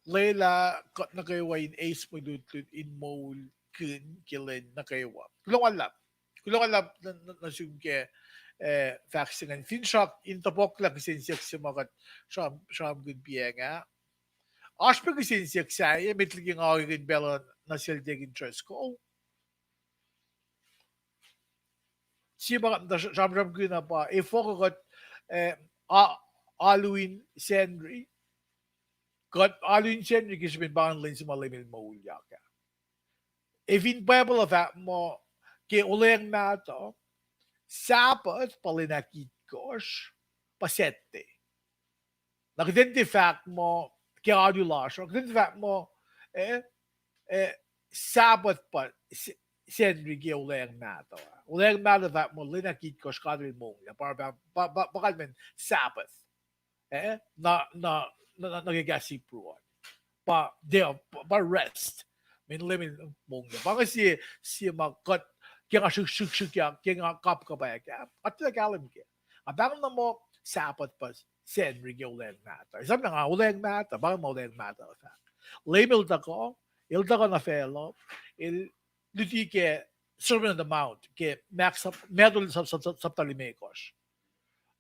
Lwelah kuht nuh kwewa in eis mwe lutlut in moulkihn ke lwen nuh kwewa. Kuloh ma luhlahp. Kuloh ma luhlahp nuh, nuh, nuh sum ke, eh, fahk se ingacn. Finsrak in topuklah kihsen siyuck se ma kuht sram-, sramsramkihn pacna. Oasr pac kihsen siyuck sahyac, met liki nga okihn pacl uh nuh sel Deacon Driscoll. Sie ma kuht sramsramkihn uh pa, efuh kuh kuht, eh, a-, alu in Sacnri. Kuht alu in Sacnri ke srihpen pa ingacn lwen se ma Leum El moulyak ah. Ac fin Bible uh fahk muh ke Olweacng Mahtuh, Sabbath pa lwen ahkitkohsr, pa Saturday. Na kuht in tiac fahk muh ke alu lasr uh, kuht in tiac fahk muh, eh, eh, Sabbath pa S-, Sacnri ke Olweacng Mahtuh. Olweacng Mahtuh fahk muh lwen ahkitkohsr God El moulyak, pa, pa, pa, pa, pa kalmen Sabbath. Eh, na, na, na, na, na ke kahs Hebrew an. Pa, day of, pa, pa rest. Mweyen Leum El moulyak. Pa inge sie, sie ma kuht, ke nga srihk-, srihk-, srihkyak, ke nga kapkapwack ah, nga tilac kahlwem kac. Nga pahngon na muh Sabbath pa Sacnri ke Olweacng Mahtuh. Esam na nga Olweacng Mahtuh, pa inge ma Olweacng Mahtuh fahk. Leum El tuhkuh, El tuhkuh nuh facluh, El luti ke Sermon on the Mount, ke Mark sap-, Matthew sap-, sap-, sap-, sapta limekohsr.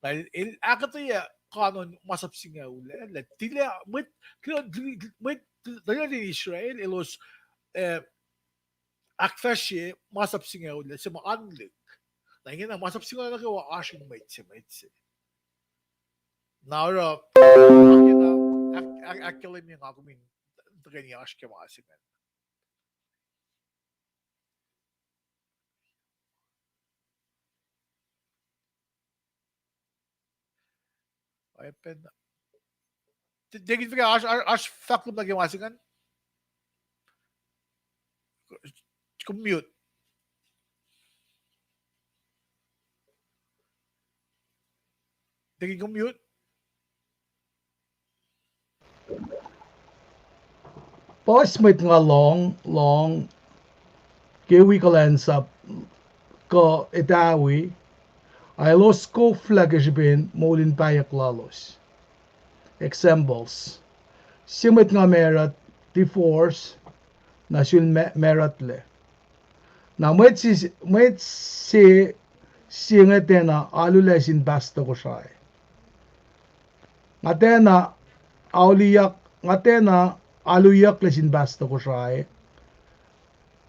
Na El, El ahkuhtweyac kanon masap singucul ah, lah tilac mwet, mwet, mwet, mwet Israel, elos, eh, ahkfahsrye masap singucul ah, se ma anlik. Na ingena masap singucul ah nuh kwewa oasr in mwet se, mwet se. Na oruh, ahk-, ahk-, ahk-, ahkkahlwemye nga kom in tuhkweni oasr ke ma se ingacn. Oacyacpac, Deacon, oasr, oasr, oasr fahk lom nuh ke ma se ingacn? Kom mute. Deacon, kom mute. Puhs mwet nga lohng, lohng, ke wi kuhlwacnsap, kuh etawi, a elos koflah ke srihpen moul in pahyuck lalos. Examples. Sie mwet nga married, divorce, na sul ma-, married lac. Na mwet se, mwet se sie inge tiacna alu lac sin pastor Kosrae. Nga tiacna alu-, nga tiacna aluyucklac sin pastor Kosrae.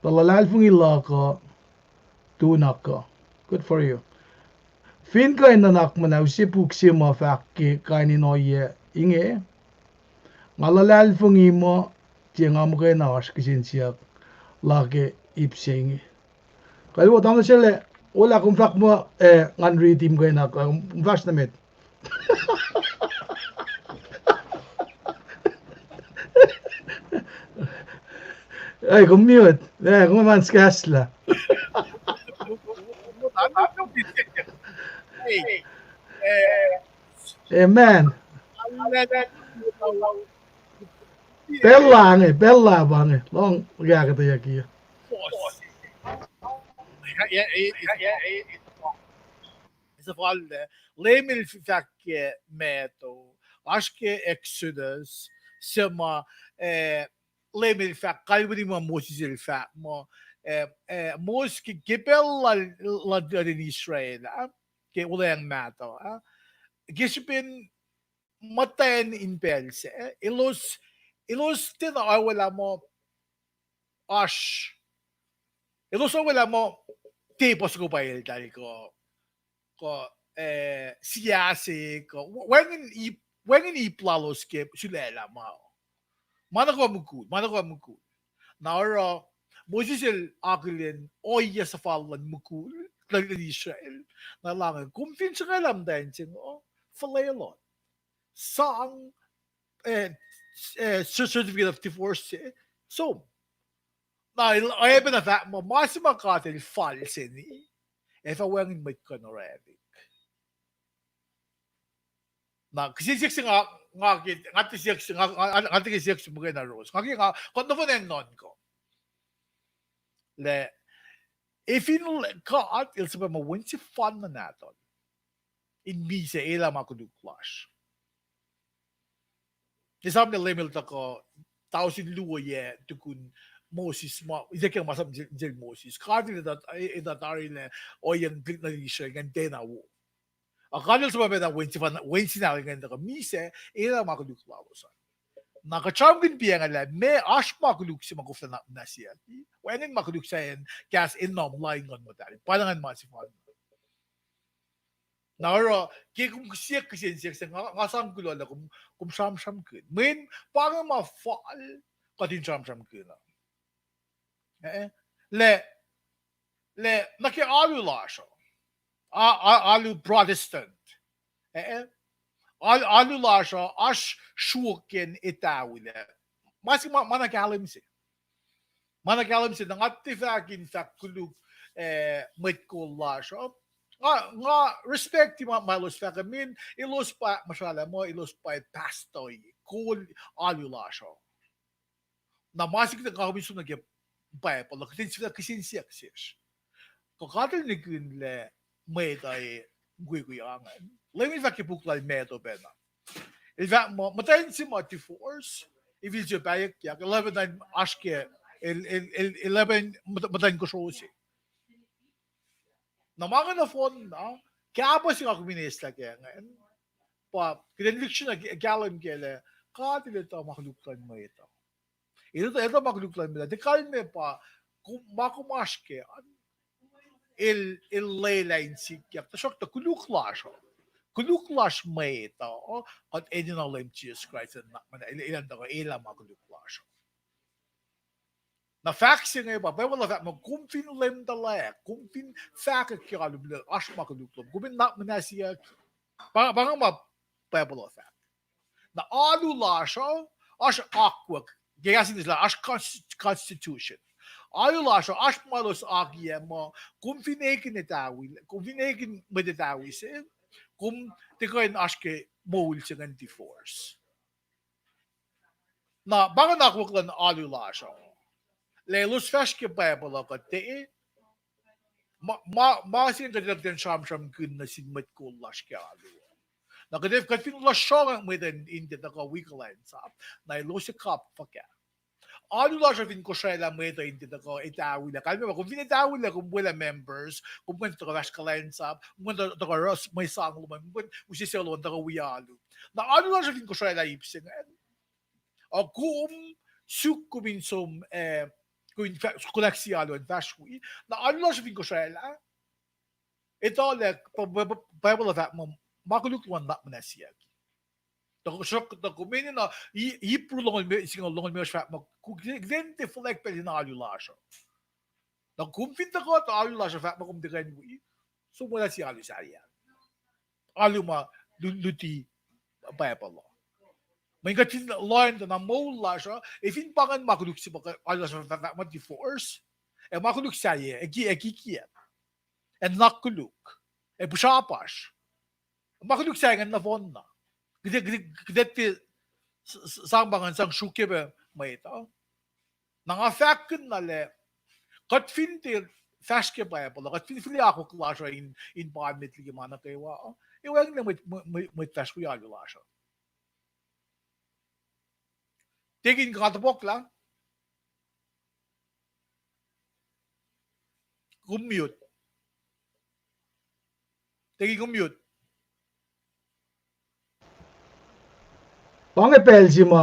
Tuh luhlahlfongi luhk uh, tu na kuh. Good for you. Fin kuh in nuhnak muhnahs, use puk se ma fahk ke kain in ohiyac inge. Nga luhlahlfongi muh tiac nga muhkwena oasr kihsen siyuck la ke ip se inge. Kalwo tamuhlwel sel, olah kom fahk muh, eh, ngan riti muhkwena, kom fahsr nuh met. Ei, kom mute. Eh, kom an skahslah. Amen. Pacl la inge, pacl la pa inge. Lohng kahkahtoyucki. Suhfallac, Leum El fahk ke Matthew, oasr ke Exodus, suc ma, eh, Leum El fahk, kalweni ma Moses el fahk muh, eh, eh, Moses ke, ke pacl lal, lal, lal Israel ah, ke Olweacng Mahtuh ah, ke srihpen muhtwacn in pacl sac, elos, elos tiacna oacwaclah muh oasr, elos oacwaclah muh tepuh soko pa eltahl kuh, kuh, eh, siase kuh, wacngihn ip, wacngihn ip lalos ke sulaclah ma. Ma nuh kwewa mukul, ma nuh kwewa mukul. Na oruh, Moses el akihlen ohiyac suhfal luhn mukul, luhn Israel. Na lahnge, kom fin sruhngaclah muhtwacn se inge, fuhlweloh. Sang, eh, eh, cer-, certificate of divorce se, som. Na el, oacyacpac na fahk muh, ma se ma God el fal seni, ac fah wacngihn mwet kuh in orwaclihk. Na kihsen siyuck se nga, nga ke, nga tiac siyuck se, nga, nga, nga tiac ke siyuck se muhkwena ros. Nga ke nga, kuht nohfohn acn nuhnkuh lah, efin God el suhpwacma wen sefanna nahtuhl in misac elah ma koluk lasr. Esam lah Leum el tuhkuh tausin luo yac tukun Moses, ma, itac ke ma sap sel Moses. God el etuh, etuh tari lah ohiyacn nuhtin Israel ingacn tiacna wo. Ac God el suhpwacma wen sefanna, wen se nahtuhl ingacn tuhkuh misac elah ma koluk lalos an. Na kuht sramsramkihn piacngalah, meac oasr ma koluk se ma koflah na, na siyuck. Wacngihn ma koluk sahyacn kahs enum lain Nguhn Muhtahl. Pa ingacn ma sefanna. Na oruh, ke kom siyuck kihsen siyuck se, nga, nga sang kuloh lah kom, kom sramsramkihn. Mweyen pa inge ma fal kuht in sramsramkihn uh. Eh, lah, lah nuh ke alu lasr uh, a, a, alu Protestant, eh, al-, alu lasr uh oasr sruokyacn etawilac. Ma se ma, ma na kahlwem se. Ma na kahlwem se, na nga tiac fahk in fahk koluk, eh, mwet kol lasr uh. Nga, nga respect ma, ma elos fahk uh, mweyen elos pa muhsralah muh elos pa pastor kol alu lasr uh. Na ma se kuht in kakuhpahsr nuh ke Bible uh, kuht in sifacna kihsen siyuck sesr. Kuh God el nihkihn lah mwet uh ac mukwikwi ange. Leum el fahk ke puk lal Matthew pacna. El fahk muh, muhtwacn se ma divorce, efuh el sifil pahyuckyak, el oacpacna oasr ke, el, el, el, el oacpacna muht-, muhtwacn kosro se. Na ma inge nohfohn na, kahpah se nga kom in eslah ke ingacn, pa kuht in lihksreni ke, kahlwem kac lah God el etuh ma koluk luhn mwet uh. El etuh, etuh ma koluk luhn mwet uh. Tiac kalmac pa, kom, ma kom oasr kac an, el, el lwelah in sikyak. Tuhsruhktuh koluk lasr uh, koluk lasr mwet uh, kuht enenuh Leum Jisus Kraist in, el, el in tuhkuh elah ma koluk lasr uh. Na fahk se inge pa, Bible uh fahk muh kom fin lwemtuhlac, kom fin fahkwack ke alu lah oasr ma koluk lom, kom in nuhnak muhnahs siyuck. Pa, pa inge ma Bible uh fahk. Na alu lasr uh, oasr akwuck, ke kahs English lah oasr cons-, constitution. Alu lasr uh, oasr ma elos akiyac muh, kom fin ekihn etawi, kom fin ekihn mwet etawi se, kom tiac kuh in oasr ke moul se ingacn divorce. Na pa inge akwuck luhn alu lasr uh. Lah elos fahsr ke Bible uh kuht, ma, ma, ma se kuht in sramsramkihn nuh sin mwet kol lasr ke alu. Na kuht, kuht fin lohsrongwack mwet uh in tiac tuhkuh wi kuhlwacnsap, na elos ac kap fuhkah? Alu lasr uh fin kosraclah mwet uh in tiac tuhkuh etawilac. Kalmac pa kom fin etawilac, kom welah members, kom kuh in tuhkuh fahsr kuhlwacnsap, kom kuh in tuhkuh oruh mwe sang lom an, kom kuh in use sucu lom an tuhkuh wi alu. Na alu lasr uh fin kosraclah ip se ingacn, ac kom suk kom in som, eh, kom in fah-, konwacack sie alu an fahsr wi. Na alu lasr uh fin kosraclah, etuh lah, Bi-, Bi-, Bible uh fahk muh, ma koluk lom an nuhnak muhnahs siyuck. Tuhsruhk-, tuhsruhktuh kom enenuh, Hi-, Hebrew longoul me-, singucul longoul limekohsr fahk muh, ku-, kuht in tiac fuhlweack pacl in alu lasr uh. Na kom fin tuhkuh tuh alu lasr uh fahk muh kom tiac kuh in wi, som welah sie alu sahyac. Alu ma lu-, luti Bible uh. Mweyen kuht fin lohacng tuh na moul lasr uh, ac fin pa ingacn ma koluk se ma alu lasr uh fah-, fahk muh divorce, ac ma koluk sahyac, ac ki-, ac kikiacp, ac nuhnak koluk, ac pihsrapasr. Ma koluk sahyac ingacn nohfohn na. Kuht, kuht, kuht tiac s-, s-, sang pa ingacn sang sruokyac pac mwet uh. Na nga fahkkihn na lah, kuht fin tiac fahsr ke Bible uh, kuht fin fihliyac akwuck lasr uh in, in pa met liki ma nuh kwewa uh, ac wacngihnlac mwet, mwe-, mwe-, mwet fahsr wi alu lasr uh. Tekin, nga topuk lah? Kom mute. Tekin, kom mute. Pa inge pacl se ma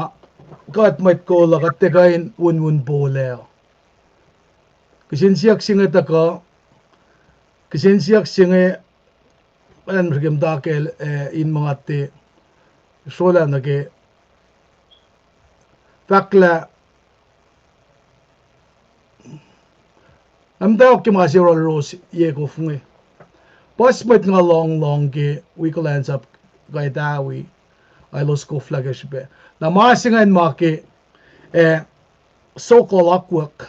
kuht mwet kol uh kuht tiac kuh in unun pol ac. Kihsen siyuck se inge tuhkuh, kihsen siyuck se inge, an srihke muhta kacl, eh, in ma nga tiac srolah nuh ke, fahk lah nga muhtwacwacack ke ma se yohrohlos ye kof inge. Puhs mwet nga lohng lohng ke wi kuhlwacnsap kuh etawi, elos koflah ke srihpac. Na ma se ingacn ma ke, eh, so-called akwuck.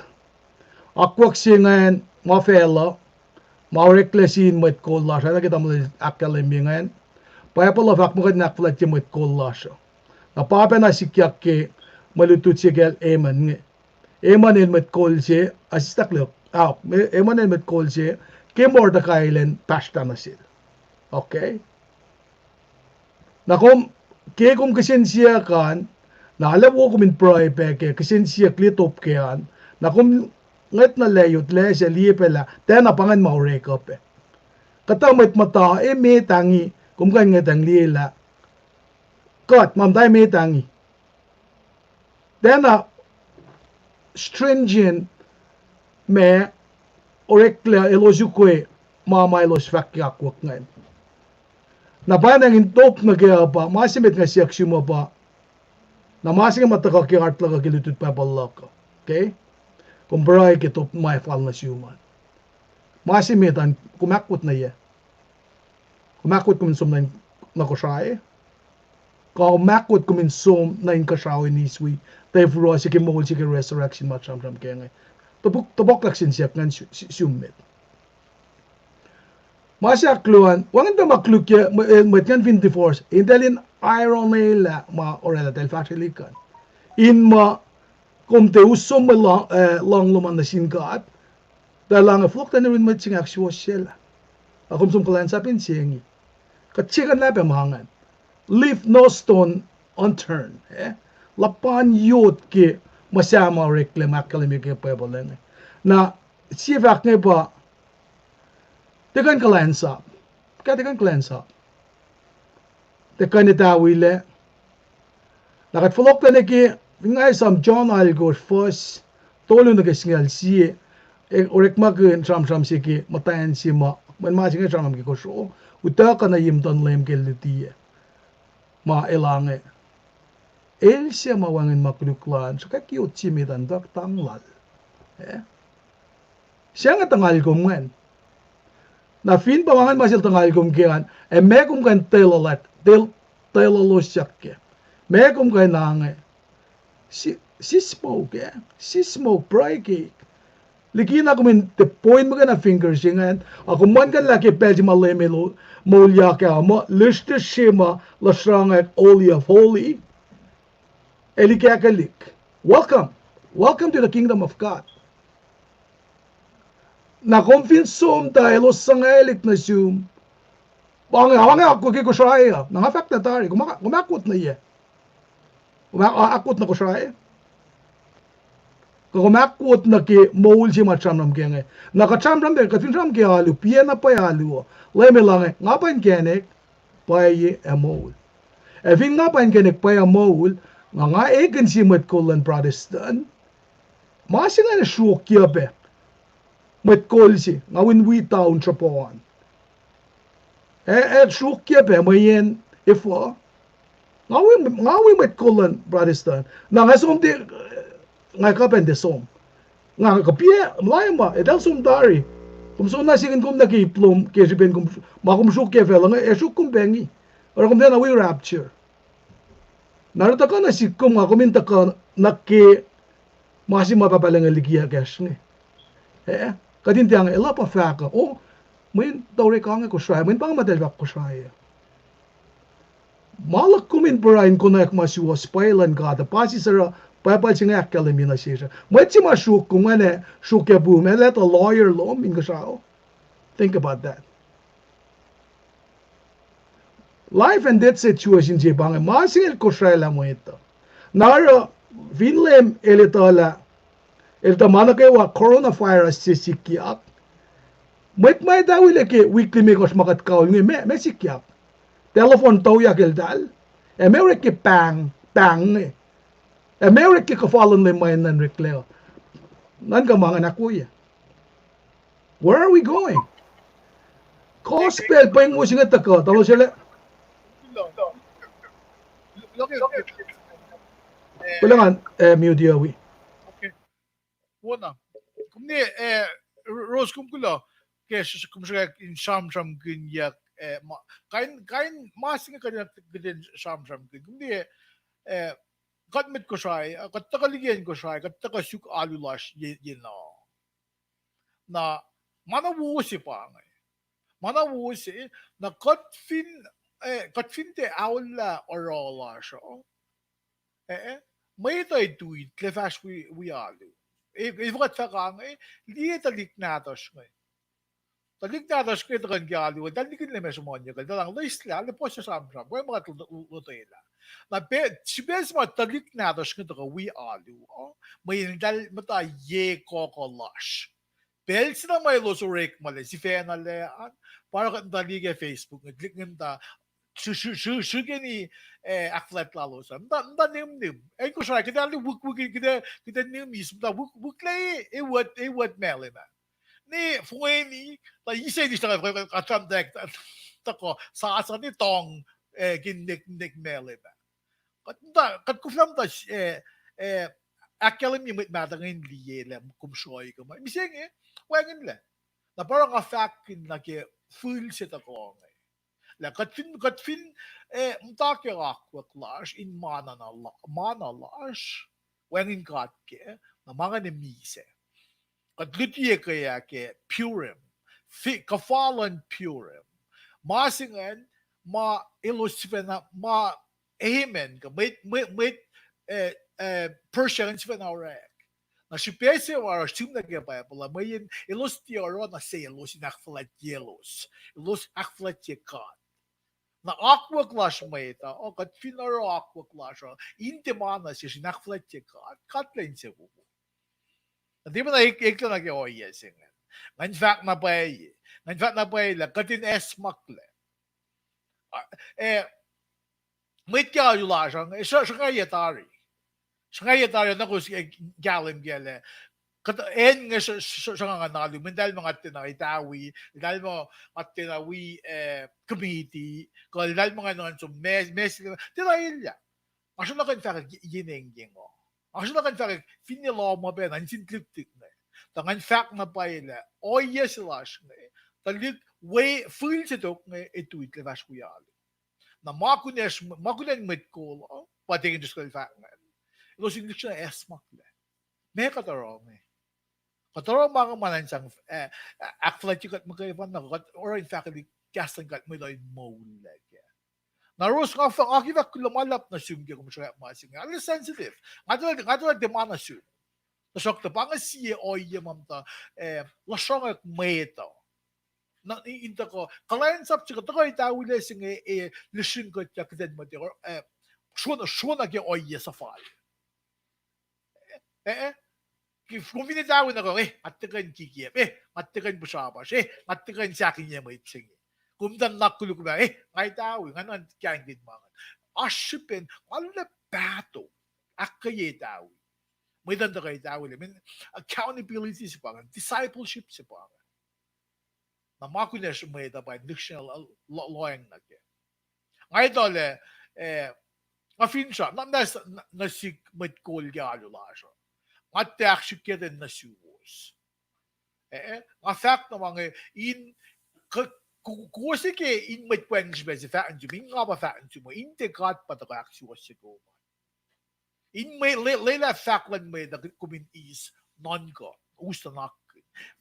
Akwuck se ingacn ma facluh, ma oreklac sin mwet kol lasr uh, na ke tamuhlwel ahkkahlwemye ingacn. Bible uh fahk muh kuht in ahkfuhlwactye mwet kol lasr uh. Na pa pacna sikyak ke mwe lutlut se kacl Ammon inge. Ammon el mwet kol se, ah, sislah, ah, Ammon el mwet kol se, ke Mordecai el an pahsrtah nuh sel. Okay. Na kom, ke kom kihsen siyuck an, na lah wo kom in pruhe pac ke kihsen siyuck liye top kac an, na kom ngwet nuh lacyot, lacyot liye pac lah tiacna pa ingacn ma orek uh pac. Kuhtuh mwet muhta, e, met angi, kom kuh in ngwetacng liye lah kuht ma muhta, e, met angi. Tiacna stringent ma oreklac elos ukwe ma ma elos fahk ke akwuck ingacn. Na pa ingacn in top nuh kac uh pa, ma se met nga siyuck sum uh pa, na ma se inge ma tuhkuh ke heart luhk uh ke lutlut Bible luhk uh. Okay? Kom pruhe ke top ma fal nuh sum an. Ma se met an, kom ahkwot nuh yac? Kom ahkwot kom in som nuh in, nuh Kosrae? Kuh kom ahkwot kom in som nuh inkuhsrao in eis wi, tuh furo se ke moul se ke resurrection ma sramsram ke inge. Topuk, topuk laksin siyuck ingacn su-, su-, sum met. Ma se ahkluo an, wacngihn pac ma koluk ke, mwe-, eh, mwet ingacn fin divorce, eltahl in iron lah ma orwaclah eltahl fahsrwelihk an. In ma kom tiac us som mwe lo-, eh, lohng lom an nuh sin God, tuh elange fohlohk tuh in yurin mwet se inge ahksuwohsyelah. Ac kom som kuhlwacnsap in se inge. Kuht sikuhnlah pac ma ingacn. Leave no stone unturned, eh? Luhpan yot ke muhsahi ma oreklac ma ahkkahlwemye ke Bible inge. Na, sie fahk inge pa, tiac kuh in kuhlwacnsap. Kuh tiac kuh in kuhlwacnsap. Tiac kuh in etawilac. Na kuht fohlohklac nuh ke, fin nga esam John alkosr fuhs tolu nuh ke singucul sie, e, orekmakihn sramsram se ke muhtwacn se ma, mweyen ma se inge sramsram ke kosro, utuckuh nuh ye muhtuhn Leum ke el luti, ma elange, el se ma wacngihn ma koluk lal, sruhkwack yot se met an tuh tang lal. Eh? Se inge tuhngal kom ingacn. Na fin pa ma ingacn ma sel tuhngal kom ke an, ac meac kom kuh in tacl-, tacl-, tacluhlosyak kac? Meac kom kuh in ange? Si-, sismohk, eh? Sismohk, pruhe ke. Likina kom in tiac point muhkwena finger se ingacn, a kom muhlkuhnlah ke pacl se ma Leum El moulyak ah, muh lihsrlihsr se ma lasrangwack Holy of Holy, el ikackihlik. Welcome. Welcome to the kingdom of God. Na kom fin som tuh elos suhngwaclihk nuh sum, pa inge, pa inge akwuck ke Kosrae uh. Na nga fahk na tari, kom, kom ahkwot nuh yac? Kom ah-, ahkwot nuh Kosrae? Kuh kom ahkwot nuh ke moul se ma sramsram ke inge? Na kuht sramsram pac, kuht fin sramsram ke alu, piyac na pwacye alu uh? Leum El inge, nga pa inkacnek pwacye ac moul. Ac fin nga pa inkacnek pwacye ac moul, nga, nga ekihn sie mwet kol luhn Protestant, ma se ingacn sruokyac pac mwet kol se, nga wi town sruhpuh an. Ac, ac sruokyac pac mweyen efuh? Nga wi, nga wi mwet kol luhn Protestant. Na nga som tiac, nga kuh pac in tiac som. Nga kuh piac, mlaima, eltahl som tari. Kom som na sikihn kom nuh ke ip lom, ke srihpen kom, ma kom sruokyac facluh inge, ac sruok kom pac inge. Oruh kom tiacna wi rapture. Na oruh tuhkuh nuh sihk kom, nga kom in tuhkuh nuh ke ma se ma Pahpah Lucng El liki akacsr inge. Eh, kuht in tiac, elah pa fahk uh, oh, mweyen tuh orek inge Kosrae, mweyen pa inge ma eltahl fahk Kosrae. Ma luhk kom in pruhe in konwacack ma suwohs, pwacye luhn God, pa sisor uh, Bible se inge ahkkahlwemye nuh sesr uh. Mwet se ma sruok kom ingacn, sruokyac pum, elah tuh lawyer lom inkuhsrao. Think about that. Life and death situation se pa inge, ma se inge el kosraclah mwet uh. Na oruh, fin Leum El etuh lah, El tuh ma nuh kwewa coronavirus se sikyak, mwet ma etuh wile ke wik limekohsr ma kuht kaul inge, meac, meac sikyak? Telephone toyak eltahl, ac meac orek ke pahng pahng inge. Ac meac orek ke kuhfa luhn Leum ma enenuh in oreklac uh? Nuhnkuh ma ingacn ahkwoye. Where are we going? Gospel pa ingacn, wo se inge tuhkuh, talos elac. Kuloh ngan, eh, mute wi. Wona. Kom ne, eh, Rose, kom kuloh ke kom srihke in sramsramkihnyuck, eh, ma, kain, kain ma se inge kuht in sramsramkihn. Kom ne, eh, kuht mwet Kosrae, kuht tuhkuh liki acn Kosrae, kuht tuhkuh suk alu lasr ye, ye na. Na, ma na wo se pa inge. Ma na wo se, na kuht fin, eh, kuht fin tiac aollah oruh lasr uh, eh, mwet uh tui, tiac fahsr wi, wi alu. Eh, eh, kuht fahk inge, liye tuhlihk nahtuhsr inge. Tuhlihk nahtuhsr inge tuhkuh ke alu, eltahl likinle ma sruhmuhnyuck, eltahl luhngse lah, lah puhs sramsram, wacngihn ma kuht lotwelah. Na pa, srihpac se ma tuhlihk nahtuhsr inge tuhkuh wi alu uh, mweyen eltahl muhta ye kohkoh lasr. Pacl se na ma elos orekma lac, sifacna lac an, pa oruh kuht muhta liye ke Facebook, nge tuhlihk inge muhta sru-, sru-, sru-, srihkeni, eh, ahkfuhlwact lalos an. Muhta, muhta nihmnihm. Acn Kosrae, kuht ac wik, wik, kuht ac, kuht ac nihm eis, muhta wik, wik lac, eh, wot, eh, wot mahlwem ah. Ne, fongeni, tuh ise nis tuhkuh, kuht, kuht, tuhkuh, sasa ne tong, eh, ke nek, nek mahlwem ah. Kuht muhta, kuht koflah muhta, eh, eh, ahkkahlwemye mwet mahtuh inge in liye lah kom sruhi kuh ma. Mihsenge, wacngihnlac. Na pa oruh nga fahkkihn nuh ke fihl se tuhkuh inge. Lah kuht fin, kuht fin, eh, muhta ke akwuck lasr in ma na, ma na lasr, wacngihn God kac, na ma inge misac. Kuht luti ke, ah, ke Purim, kuhfa luhn Purim. Ma se ingacn, ma elos sifacna, ma Haman kuh mwet, mwet, mwet, eh, eh, Persia ingacn sifacna orek. Na srihpac se ma oruh sihm nuh ke Bible ah, mweyen elos tiac oruh na selos in ahkfuhlwactyelos. Elos ahkfuhlwactye God. Na akwuck lasr mwet uh, kuht fin oruh akwuck lasr uh in tiac ma na sesr in ahkfuhlwactye God, God lac insewowo. Na tiac ma na ek, eklac nuh ke ohiyac se ingacn. Ngan fahk na pwacye. Ngan fahk na pwacye lah kuht in acsmaklac. Ah, eh, mwet ke alu lasr uh, eh, sruh-, sruhngayac tari. Sruhngayac tari, na kowos, eh, kahlwem kac lah kuht, acn inge sr-, sr-, sruhnga ngan alu, mweyen eltahl muh nga tiacna etawi, eltahl muh nga tiacna wi, eh, committee, kuh eltahl muh nga nuhnkuh som ma-, ma-, tiacna elyah. Nga sruhnga kuh in fahkwack ye-, yen engyeng uh. Nga sruhnga kuh in fahkwack finne lohm uh pacna, in sin tuhlihk inge. Tuh ngan fahk na pwacye lah ohiyac se lasr inge, tuhlihk we fihl se tok inge, e tui tiac fahsr wi alu. Na ma kunacsr, ma kunacn mwet kol uh, pa tikin just kuh fahk ingacn, elos in lihksreni acsmaklac. Meac kuht oruh inge? Kuht oruh ma inge ma na in sang, eh, ahkfuhlwactye kuht muhkwena, kuht oruh in fahkwelihk kahs luhn God mwet uh in moullac kac. Na Rose, nga fah-, nga ke fahk kuloh ma luhlahp nuh sum ke kom sruhkwack ma se inge. Arlac sensitive. Nga tuh, nga tuh tiac ma nuh sum. Tuhsruhktuh pa inge sie ohiyac ma muhta, eh, lasruhngack mwet uh. Na in tuhkuh kuhlwacnsap se kuht tuhkuh etawilac se inge, eh, lihsrihk kuht ya kuht in muhta, eh, sruhna, sruhna ke ohiyac suhfal. Eh, eh. Kom fin etawi na kuh, eh, nga tiac kuh in kikiacp, eh, nga tiac kuh in pihsrapasr, eh, nga tiac kuh in sahkinye mwet se inge. Kom tuh nuhnak koluk ma, eh, nga etawi, nga nuh kaingkihn ma inge. Oasr srihpen, nga luhlah pahtok, ahkkweye etawi. Mwet uh tuhkuh etawilac, I mean, accountability se pa inge, discipleship se pa inge. Na ma kunacsr mwet uh pa in lihksreni lo-, lo-, lohacng nuh kac. Nga etuh lah, eh, nga finsrak, na, na, na, nuh sihk mwet kol ke alu lasr uh. Nga tiac ahksrihkye nuh suwos. Eh, eh, nga fahk na ma inge in, k-, k-, kowos ke in mwet wacngihn srihpac se fahk nuh sum, in nga pa fahk nuh sum, in tiac God pa tuhkuh ahksuwohsye kom. In mwe-, lwe-, lwelah fahk luhn mwet uh kom in eis nuhnkuh, us nuhnak.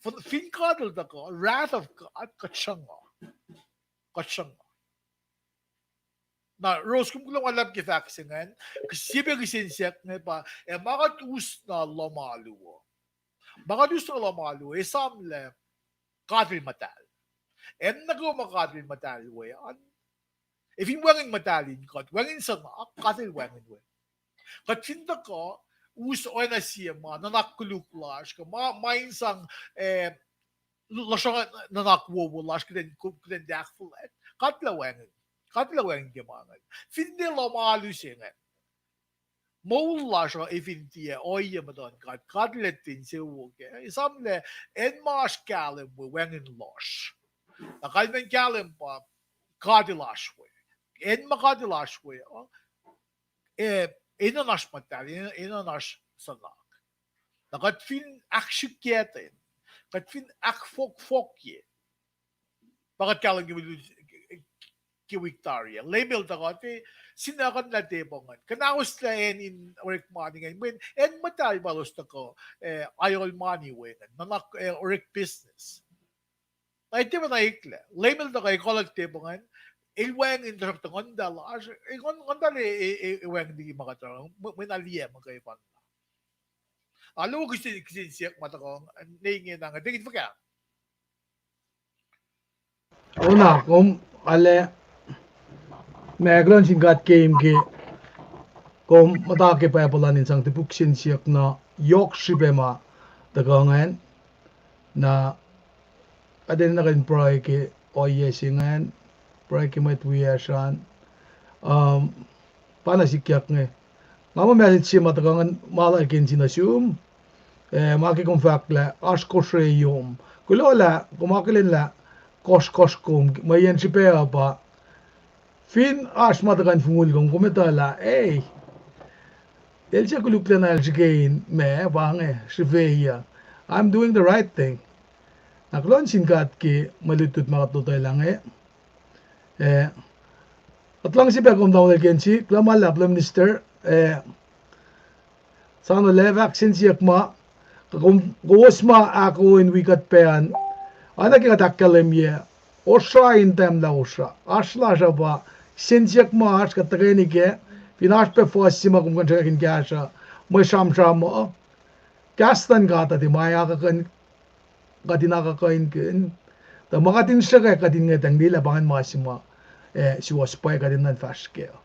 Fin, fin God el tuhkuh, wrath of God, kuht sruhnga. Kuht sruhnga. Na, Rose, kom kuloh ma luhlahp ke fahk se ingacn, kihs sie pac kihsen siyuck inge pa, ac ma kuht us na lohm alu uh. Ma kuht us na lohm alu uh, esam lah God el muhtahl. Acn nuh kwewa ma God el muhtahl we an, ac fin wacngihn muhtahl in kuht, wacngihn suhnak, God el wacngihn we. Kuht fin tuhkuh us oacna sie ma nuhnak koluk lasr, kuh ma, ma in sang, eh, lasruh nuhnak wowo lasr, kuht in, kuht in tiac ahkfuhlwact, God el wacngihn. God el wacngihn ke ma ingacn. Finne lohm alu se ingacn. moul lasr uh, efin tiac ohiyac muhtuhn God, God el ac tiac insewowo kac. Esamlah, acn ma oasr kahlwem we wacngihn lohsr. Na kalmacn kahlwem pa God el oasr we. Acn ma God el oasr we uh, eh, enenuh in oasr muhtahl, enenuh in oasr suhnak. Na kuht fin ahksrihkyetan, kuht fin ahkfohkfohkye, pa kuht kahlwem ke, ke wik tari ah. Leum el tuhkuh, tiac sinakuhnlah tepuh ingacn. Kuhnahoslah acn in orek mani ingacn. Mweyen acn muhtahl pa elos tuhkuh, eh, ayol mani we ingacn. Nuhnak, eh, orek business. Na etuh pacna eklac. Leum el tuhkuh ekuhlak tepuh ingacn. El wacngihn tuhsruhktuh nguhn muhtahl lasr, eh, nguhn, nguhn muhtahl e, e, e, e wacngihn liki ma kuht oruh. Mwe, mwe na liye muhkwena. Alu kihsen, kihsen siyuck ma tuhkuh ne inge na inge. Tekin fuhkah? Ona, kom ale, ma kuloh nuh sin God ke, ke kom muhta ke Bible an in sang topuk kihsen siyuck na yohk srihpac ma tuhkuh ingacn, na kuht enenuh kuht in pruhe ke ohiyac se ingacn, pruhe ke mwet wiyacsr an, um, pa na sikyak inge. Nga muh message se ma tuhkuh ingacn ma lal ke nuh sum, eh, ma ke kom fahk lah oasr kosreyom. Kuloh lah kom akihlen lah kohsrkohsr kom, mweyen srihpac uh pa fin oasr ma tuhkuh in fongul kom, kom etuh lah, ei, el se koluklacna el srihke in ma pa inge srihfeyuc. I'm doing the right thing. Na kuloh nuh sin God ke mwe lutlut ma kuht lotwelah inge. Eh, kuht luhngse pac kom tamuhlwel Kensi, kuloh ma luhlahp, Prime Minister, eh, sang nuh lefahk kihsen siyuck ma, kom, kowos ma ahkoo in wi kuht pac an, oacna ke kuht ahkkahlwemye, osra in tahmlah osra, oasr lasr uh pa, kihsen siyuck ma oasr kuht tuhkweni kac, fin oasr pac fuhs se ma kom kuh in sruhkwack in kahsruh, mwe sramsram uh, kahs luhn God uh tiac ma kuht in akuhkuhinkihn, tuh ma kuht in sruhkwack kuht in ngwetacng liye lah pa ingacn ma se ma, eh, suwohs pwacye kuht in nuhn fahsr kac.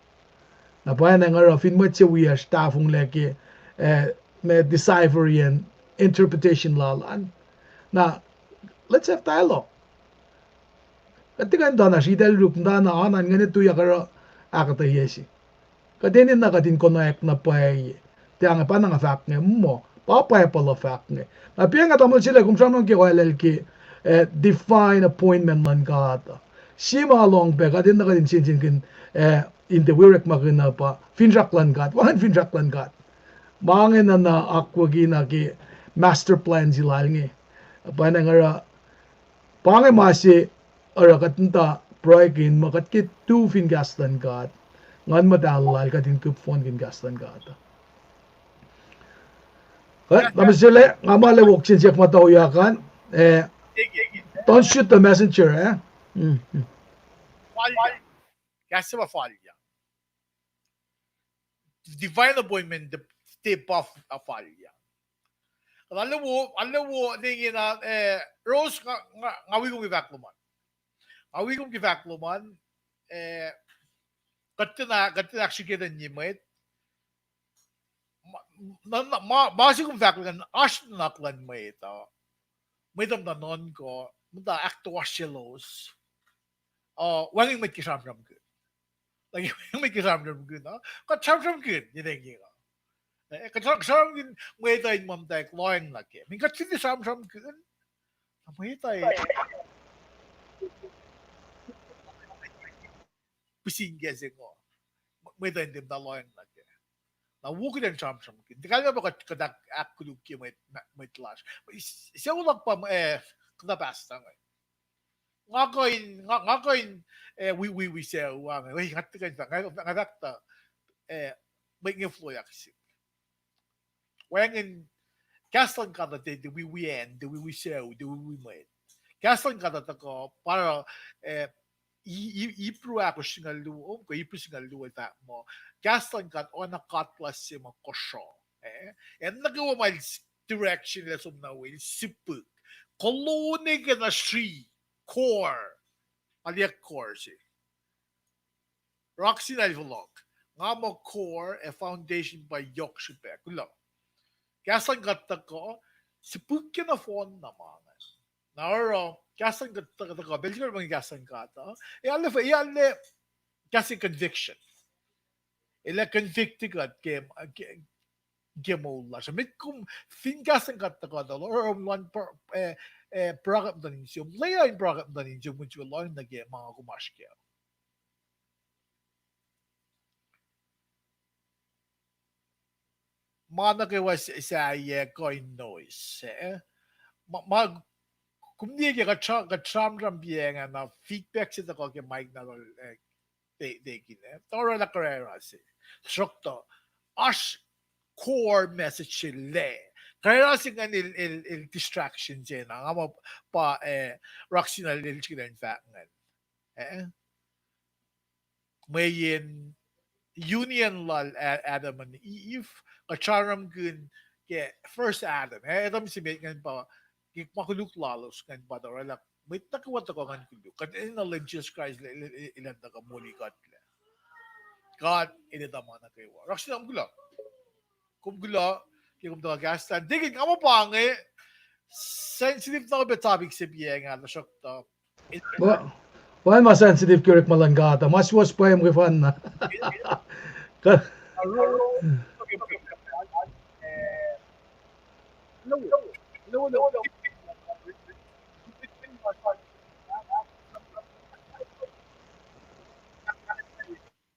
Na pwacye na nga oruh fin mwet se wiyacsr tahfonglac ke, eh, ma decipherian interpretation lal an. Na, let's have dialogue. Kuht tiac kuh in tuh na sritacl ruk muhta na an an ngwene tuyak oruh ahkuhtweyac se. Kuht enenuh kuht in konwacack na pwacye. Tiac inge pa na nga fahk inge muh, pa Bible uh fahk inge. Na pa inge tamuhlwel se lah kom sramsram ke oalel ke, eh, divine appointment luhn God. Sie ma lohng pac kuht enenuh kuht in sensenkihn, eh, in tiac wi orekmakihn uh pa finsrak luhn God. Wacngihn finsrak luhn God. Ma inge na na akwucki na ke master plan se lal inge. Pa na nga oruh, pa inge ma se oruh kuht muhta pruhekihn muh kuht ke tu fin kahs luhn God. Nguhn Muhtahl lal kuht in kihp fohnkihn kahs luhn God. Eh, tamuhlwel se lah, nga ma le wo kihsen siyuck ma tauyak an, eh, don't shoot the messenger, eh? Falya. Kahs se pa falya. Divine appointment, the, the buff of falya. Alu wo, alu wo, ne inge na, eh, Rose, nga, nga, nga wi kom ke fahk lom an. Nga wi kom ke fahk lom an, eh, kuht tiacna, kuht tiacna ahksrihkye tuh in ye mwet. Ma, na, na, ma, ma se kom fahk luhn, oasr nuhnak luhn mwet uh. Mwet uh muhta nuhnkuh, muhta ahktoasryelos. Uh, wacngihn mwet ke sramsramkihn. Like, wacngihn mwet ke sramsramkihn, uh. Kuht sramsramkihn, ye ne inge uh. Eh, kuht sram-, sramsramkihn mwet uh in muhtwacwacack lohacng nuh kac. Mean kuht fin sramsramkihn, na mwet uh pihsinkac se ingo. Mwet uh in tiac muhta lohacng nuh kac. Na wo kuht in sramsramkihn. Tiac kalmac pa kuht, kuht ahk-, ahkkolukye mwet, mwet lasr. Sucu luhk pa, eh, kuhtuh pastor inge. Nga kuh in, nga, nga kuh in, eh, wi, wi, wi sucu inge. Wi, nga tiac kuh in fahk, nga, nga fahk tuh, eh, mwet inge floyak sihk. Wacngihn kahs luhn God uh tiac, tiac wi, wi acn, tiac wi, wi sucu, tiac wi, wi mwet. Kahs luhn God uh tuhkuh, pa oruh, eh, I-, I-, Hebrew ahkosr singucul luo, kuh Hebrew singucul luo el fahk muh, kahs luhn God oacna katlas se ma kosro. Eh? Acn nuh kwewa ma el s-, direction el som nuh we, el sipihk. Kolone ke na sri, core. Aliac core se. Rock sina el fohlohk. Nga muh core ac foundation pa yohk srihpac. Kuloh. Kahs luhn God tuhkuh, sipihk ke nohfohn na ma inge. Na oruh, kahs luhn God tuhkuh, tuhkuh, pacl se kuh ma kahs luhn God uh. Ac arlac, ac arlac, kahs in conviction. El ac convict kuht ke, ke, ke moul lasr uh. Met kom fin kahs luhn God tuhkuh tuh, oruh kom luhn pr-, eh, eh, pruhe kuht muhtuhn insiyom, lwelah in pruhe kuht muhtuhn insiyom, kom sifil lohng nuh ke ma kom oasr kac. Ma nuh kwewa s-, sahyac kuh in noise, eh? Ma, ma, kom liye ke kuht sra-, kuht sramsram pa ingacn, na feedback se tuhkuh ke mic na lal, eh, Te-, Tekin, eh? Tuh orwaclah Karera se. Sruhktuh, oasr core message se lac. Karera se ingacn el, el, el distraction se na. Nga muh pa, eh, Raksina el, el srihke in fahk ingacn. Eh? Mweyen union lal A-, Adam and Eve, kuht sramsramkihn ke first Adam, eh, Adam se met ingacn pa, ke ma koluk lalos ingacn pa tuh orwaclah, mwet nuh kwewa tuhkuh ngan koluk. Kuht enenuh Leum Jisus Kraist el, el, el, el an tuhkuh moli kuht lac. God el etuh ma nuh kwewa. Raksina, kom kuloh. Kom kuloh, ke kom tuhkuh kahs lal. Tekin, nga muh pa inge, sensitive na pac topic se pa inge, tuhsruhktuh Wacngihn ma sensitive ke orekma luhn God uh, ma suwohs pwacye muhkwena. Kuh-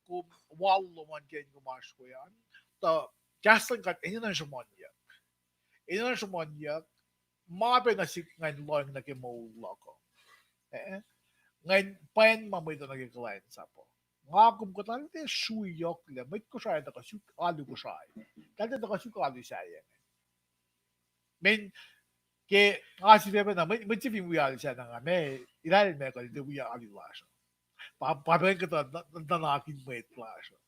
Kom wal lom an ke kom oasr we an, tuh kahs luhn God enenuh in sruhmuhnyuck. Enenuh in sruhmuhnyuck, ma pac nuh sihk ngan lohng nuh ke moul luhk uh. Eh? Ngan pwacn ma mwet uh nuh ke kuhlwacnsap uh. Nga kom kuht arlac srui yohk lac, mwet Kosrae tuhkuh suk alu Kosrae. Eltahl tuhkuh suk alu sahyac inge. Mweyen ke nga sifacpacna, mwet, mwet se fin wi alu sahyac na nga, ma, eltahl ma kuh tiac wi alu lasr uh. Pa, pa pacl kuhtuh nuhnak in mwet lasr uh.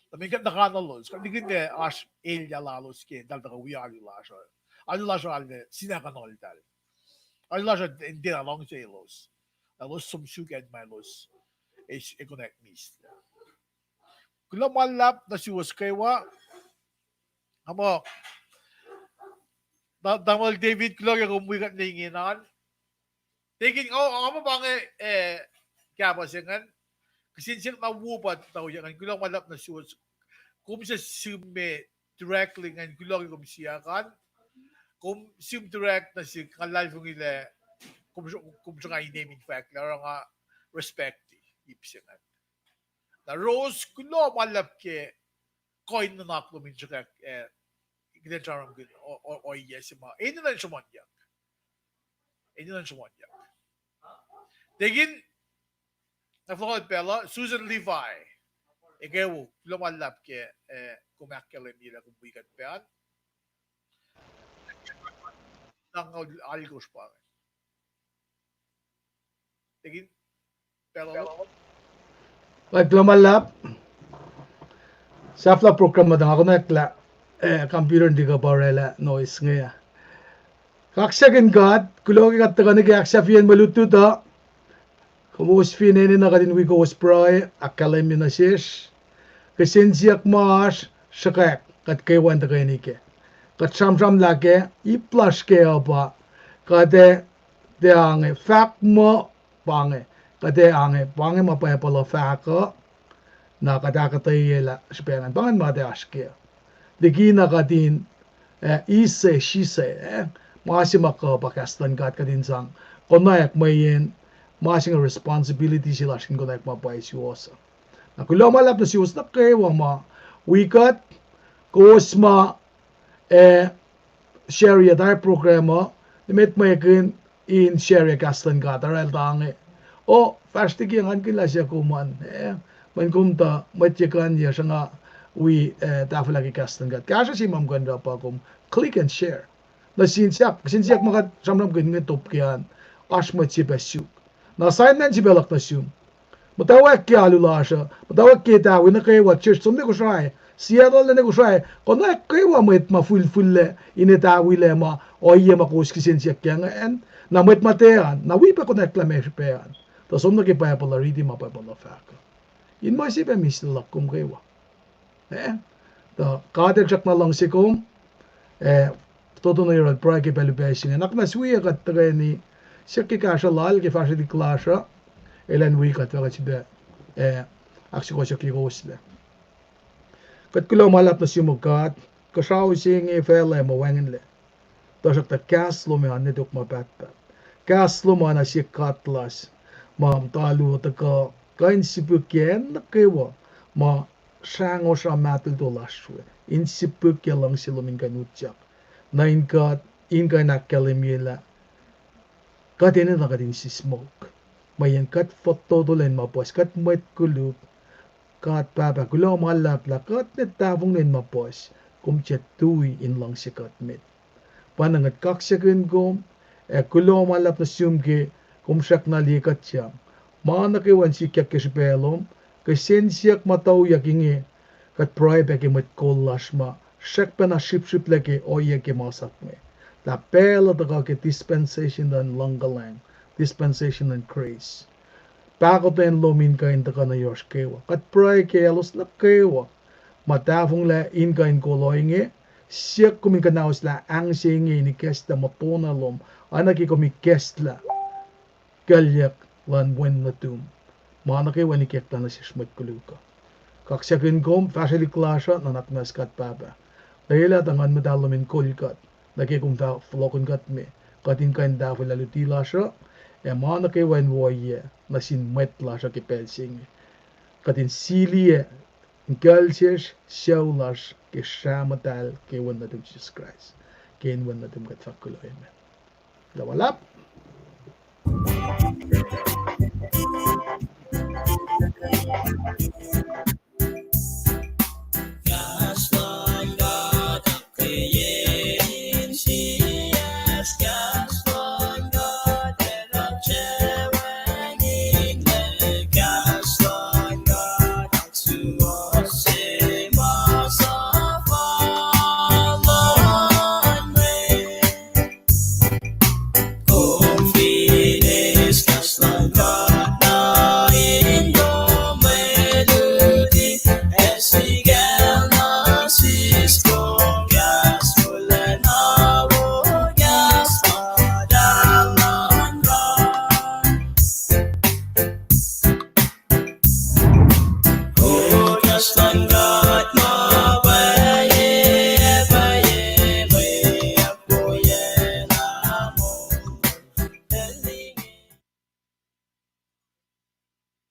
Tuh mweyen kuht nuhkanuhlos, kuht likin oasr elyah lalos ke eltahl tuhkuh wi alu lasr uh. Alu lasr uh arlac sinakuhnuhltahl. Alu lasr uh in tiacna luhngse elos. Elos som suk acn ma elos ac, ac connect mihslac. Kuloh ma luhlahp nuh suwos kwewa. Nga muh, ta-, tamuhlwel David, kuloh ke kom wi kuht ne ingena. Tekin, nga, nga muh pa inge, eh, kahpah se ingacn. Kihsen siyuck na wo pa tauyak ingacn, kuloh ma luhlahp nuh suwos. Kom suc sihm me directly ingacn, kuloh ke kom siyuck an. Kom sihm direct nuh sihk, nga luhlahlfongi lah kom sr-, kom sruhnga inem in fahk lah oruh nga respect ip se ingacn. Na Rose, kuloh ma luhlahp ke kuh in nuhnak lom in sruhkwack, eh, kuht in sramsramkihn o-, o-, ohiyac se ma enenuh in sruhmuhnyuck. Enenuh in sruhmuhnyuck. Tekin, na fohlohk pacl uh, Susan Levi. Eke wo, kuloh ma luhlahp ke, eh, kom ahkkahlwemye lah kom wi kuht pac an. Na nga alkosr pa inge. Tekin, pacl uh. Kuloh ma luhlahp. Sahflah program muhta nga konwacack lah, eh, computer in tiac kuh pa orwaclah noise inge ah. Kaksakihn God, kuloh ke kuht tuhkuh nuh ke ahksahfyeyacn mwe lutlut uh. Kowos fin enenuh kuht in wi kowos pruhe, ahkkahlwemye nuh sesr kihsen siyuck ma oasr, sruhkwack kuht kwewa in tuhkweni kac. Kuht sramsram lah kac, ip lasr kac uh pa kuht ac tiac ange fahk muh pa inge, kuht ac ange pa inge ma Bible uh fahk uh, na kuht ahkuhtweyac lah srihpac ingacn pa ingacn ma kuht ac oasr kac. Likina kuht in, eh, ise sise, eh, ma se ma kuh pa kahs luhn God kuht in sang konwacack mweyen ma se inge responsibility se lasr in konwacack ma pwacye suwohs uh. Na kuloh ma luhlahp nuh suwos nuh kwewa ma wi kuht, kowos ma, eh, share-ye tari program uh, nimet mwekihn in share-ye kahs luhn God, oraclah inge. O, fahsr liki ngan kihn lah suc kom an, eh, mweyen kom tuh mwet ye kuh in ye sruhnga wi, eh, tahfwelah ke kahs luhn God. Kahsruh se ma kom kuh in oruh pa kom click and share. Nuh sin siyuck, sin siyuck ma kuht sramsramkihn inge top ke an, oasr mwet se pac suk. Na assignment se pac luhk nuh sum. Muhtwacwacack ke alu lasr uh, muhtwacwacack ke tahwi nuh kwewa, church som nuh Kosrae, Seattle nuh Kosrae, konwacack kwewa mwet ma fihlfihlac in tahwilac ma ohiyac ma kowos kihsen siyuck ke ingacn, na mwet ma tiac an, na wi pac konwacack lah ma srihpac an. Tuh som nuh ke Bible uh, riti ma Bible uh fahk uh. In ma se pac mihslac luhk kom kwewa. Eh? Tuh God El srackna luhngse kom, eh, fototo nuh yohrohl pruhe ke pacl upac se inge. Nuhnak muhnahs wi kuht tuhkweni siyuck ke kahsruh lal ke fahsrwelihk lasr uh, elan wi kuht fah kuht sifilpac, eh, ahksukohsohkye kowoslac. Kuht kuloh ma luhlahp nuh sum God, kuhsrao se inge facluh ac ma wacngihnlac. Tuhsruhktuh kahs lom ac oan nwe tok ma pahtpaht. Kahs lom oacna sie God lasr, ma muhta luo tuhkuh, kuh in sipihkye acn nuh kwewa ma srahngosr uh mahtuhlah lasr we, in sipihkye luhngse lom in kuh in utyak. Na in God, in kuh in ahkkahlwemye lah kuht enenuh kuht in sismohk. Mweyen kuht fototo lwen ma puhs, kuht mwet koluk, God Pahpah, kuloh ma luhlahp lah kuht ne tahfonglac in ma puhs, kom tiac tui in luhngse kuht met. Pa na kuht kaksakihn kom, ac kuloh ma luhlahp nuh sum ke kom srackna liye kuht sang. Ma nuh kwewa in sikyak ke srihpac lom, kihsen siyuck ma tuyak inge, kuht pruhe pac ke mwet kol lasr ma srackpacna srihpsrihplac ke ohiyac ke masap inge. Lah pacl uh tuhkuh ke dispensation luhn luhngkuhlwacng, dispensation luhn grace. Pahkotwen lom in kuh in tuhkuh nuh yohrohsr kwewa. Kuht pruhe ke elos nuh kwewa ma tahfonglac in kuh in kol ohinge, siyuck kom in kuhnaoslah ahng se inge in ikacslah muhtuhnoa lom, oacna ke kom ikacslah kuclyuck luhn wen nuhtum. Ma nuh kwewa in ikacklah nuh sesr mwet koluk uh. Kaksakihn kom, fahsrwelihk lasr uh, nuhnak muhnahs God Pahpah. Lwelah tuh Nguhn Muhtahl lom in kol kuht nuh ke kom fah fohlohkihn kuht me, kuht in kuh in tahfwelah luti lasr uh, ac ma nuh kwewa in ohiyac nuh sin mwet lasr uh ke pacl se inge. Kuht in siliyac in kucl sesr, sucu lasr ke srah muhtahl ke wen nuhtum Jisus Kraist. Ke inen wen nuhtum kuht fahk kuloh, amen. Kuloh ma luhlahp.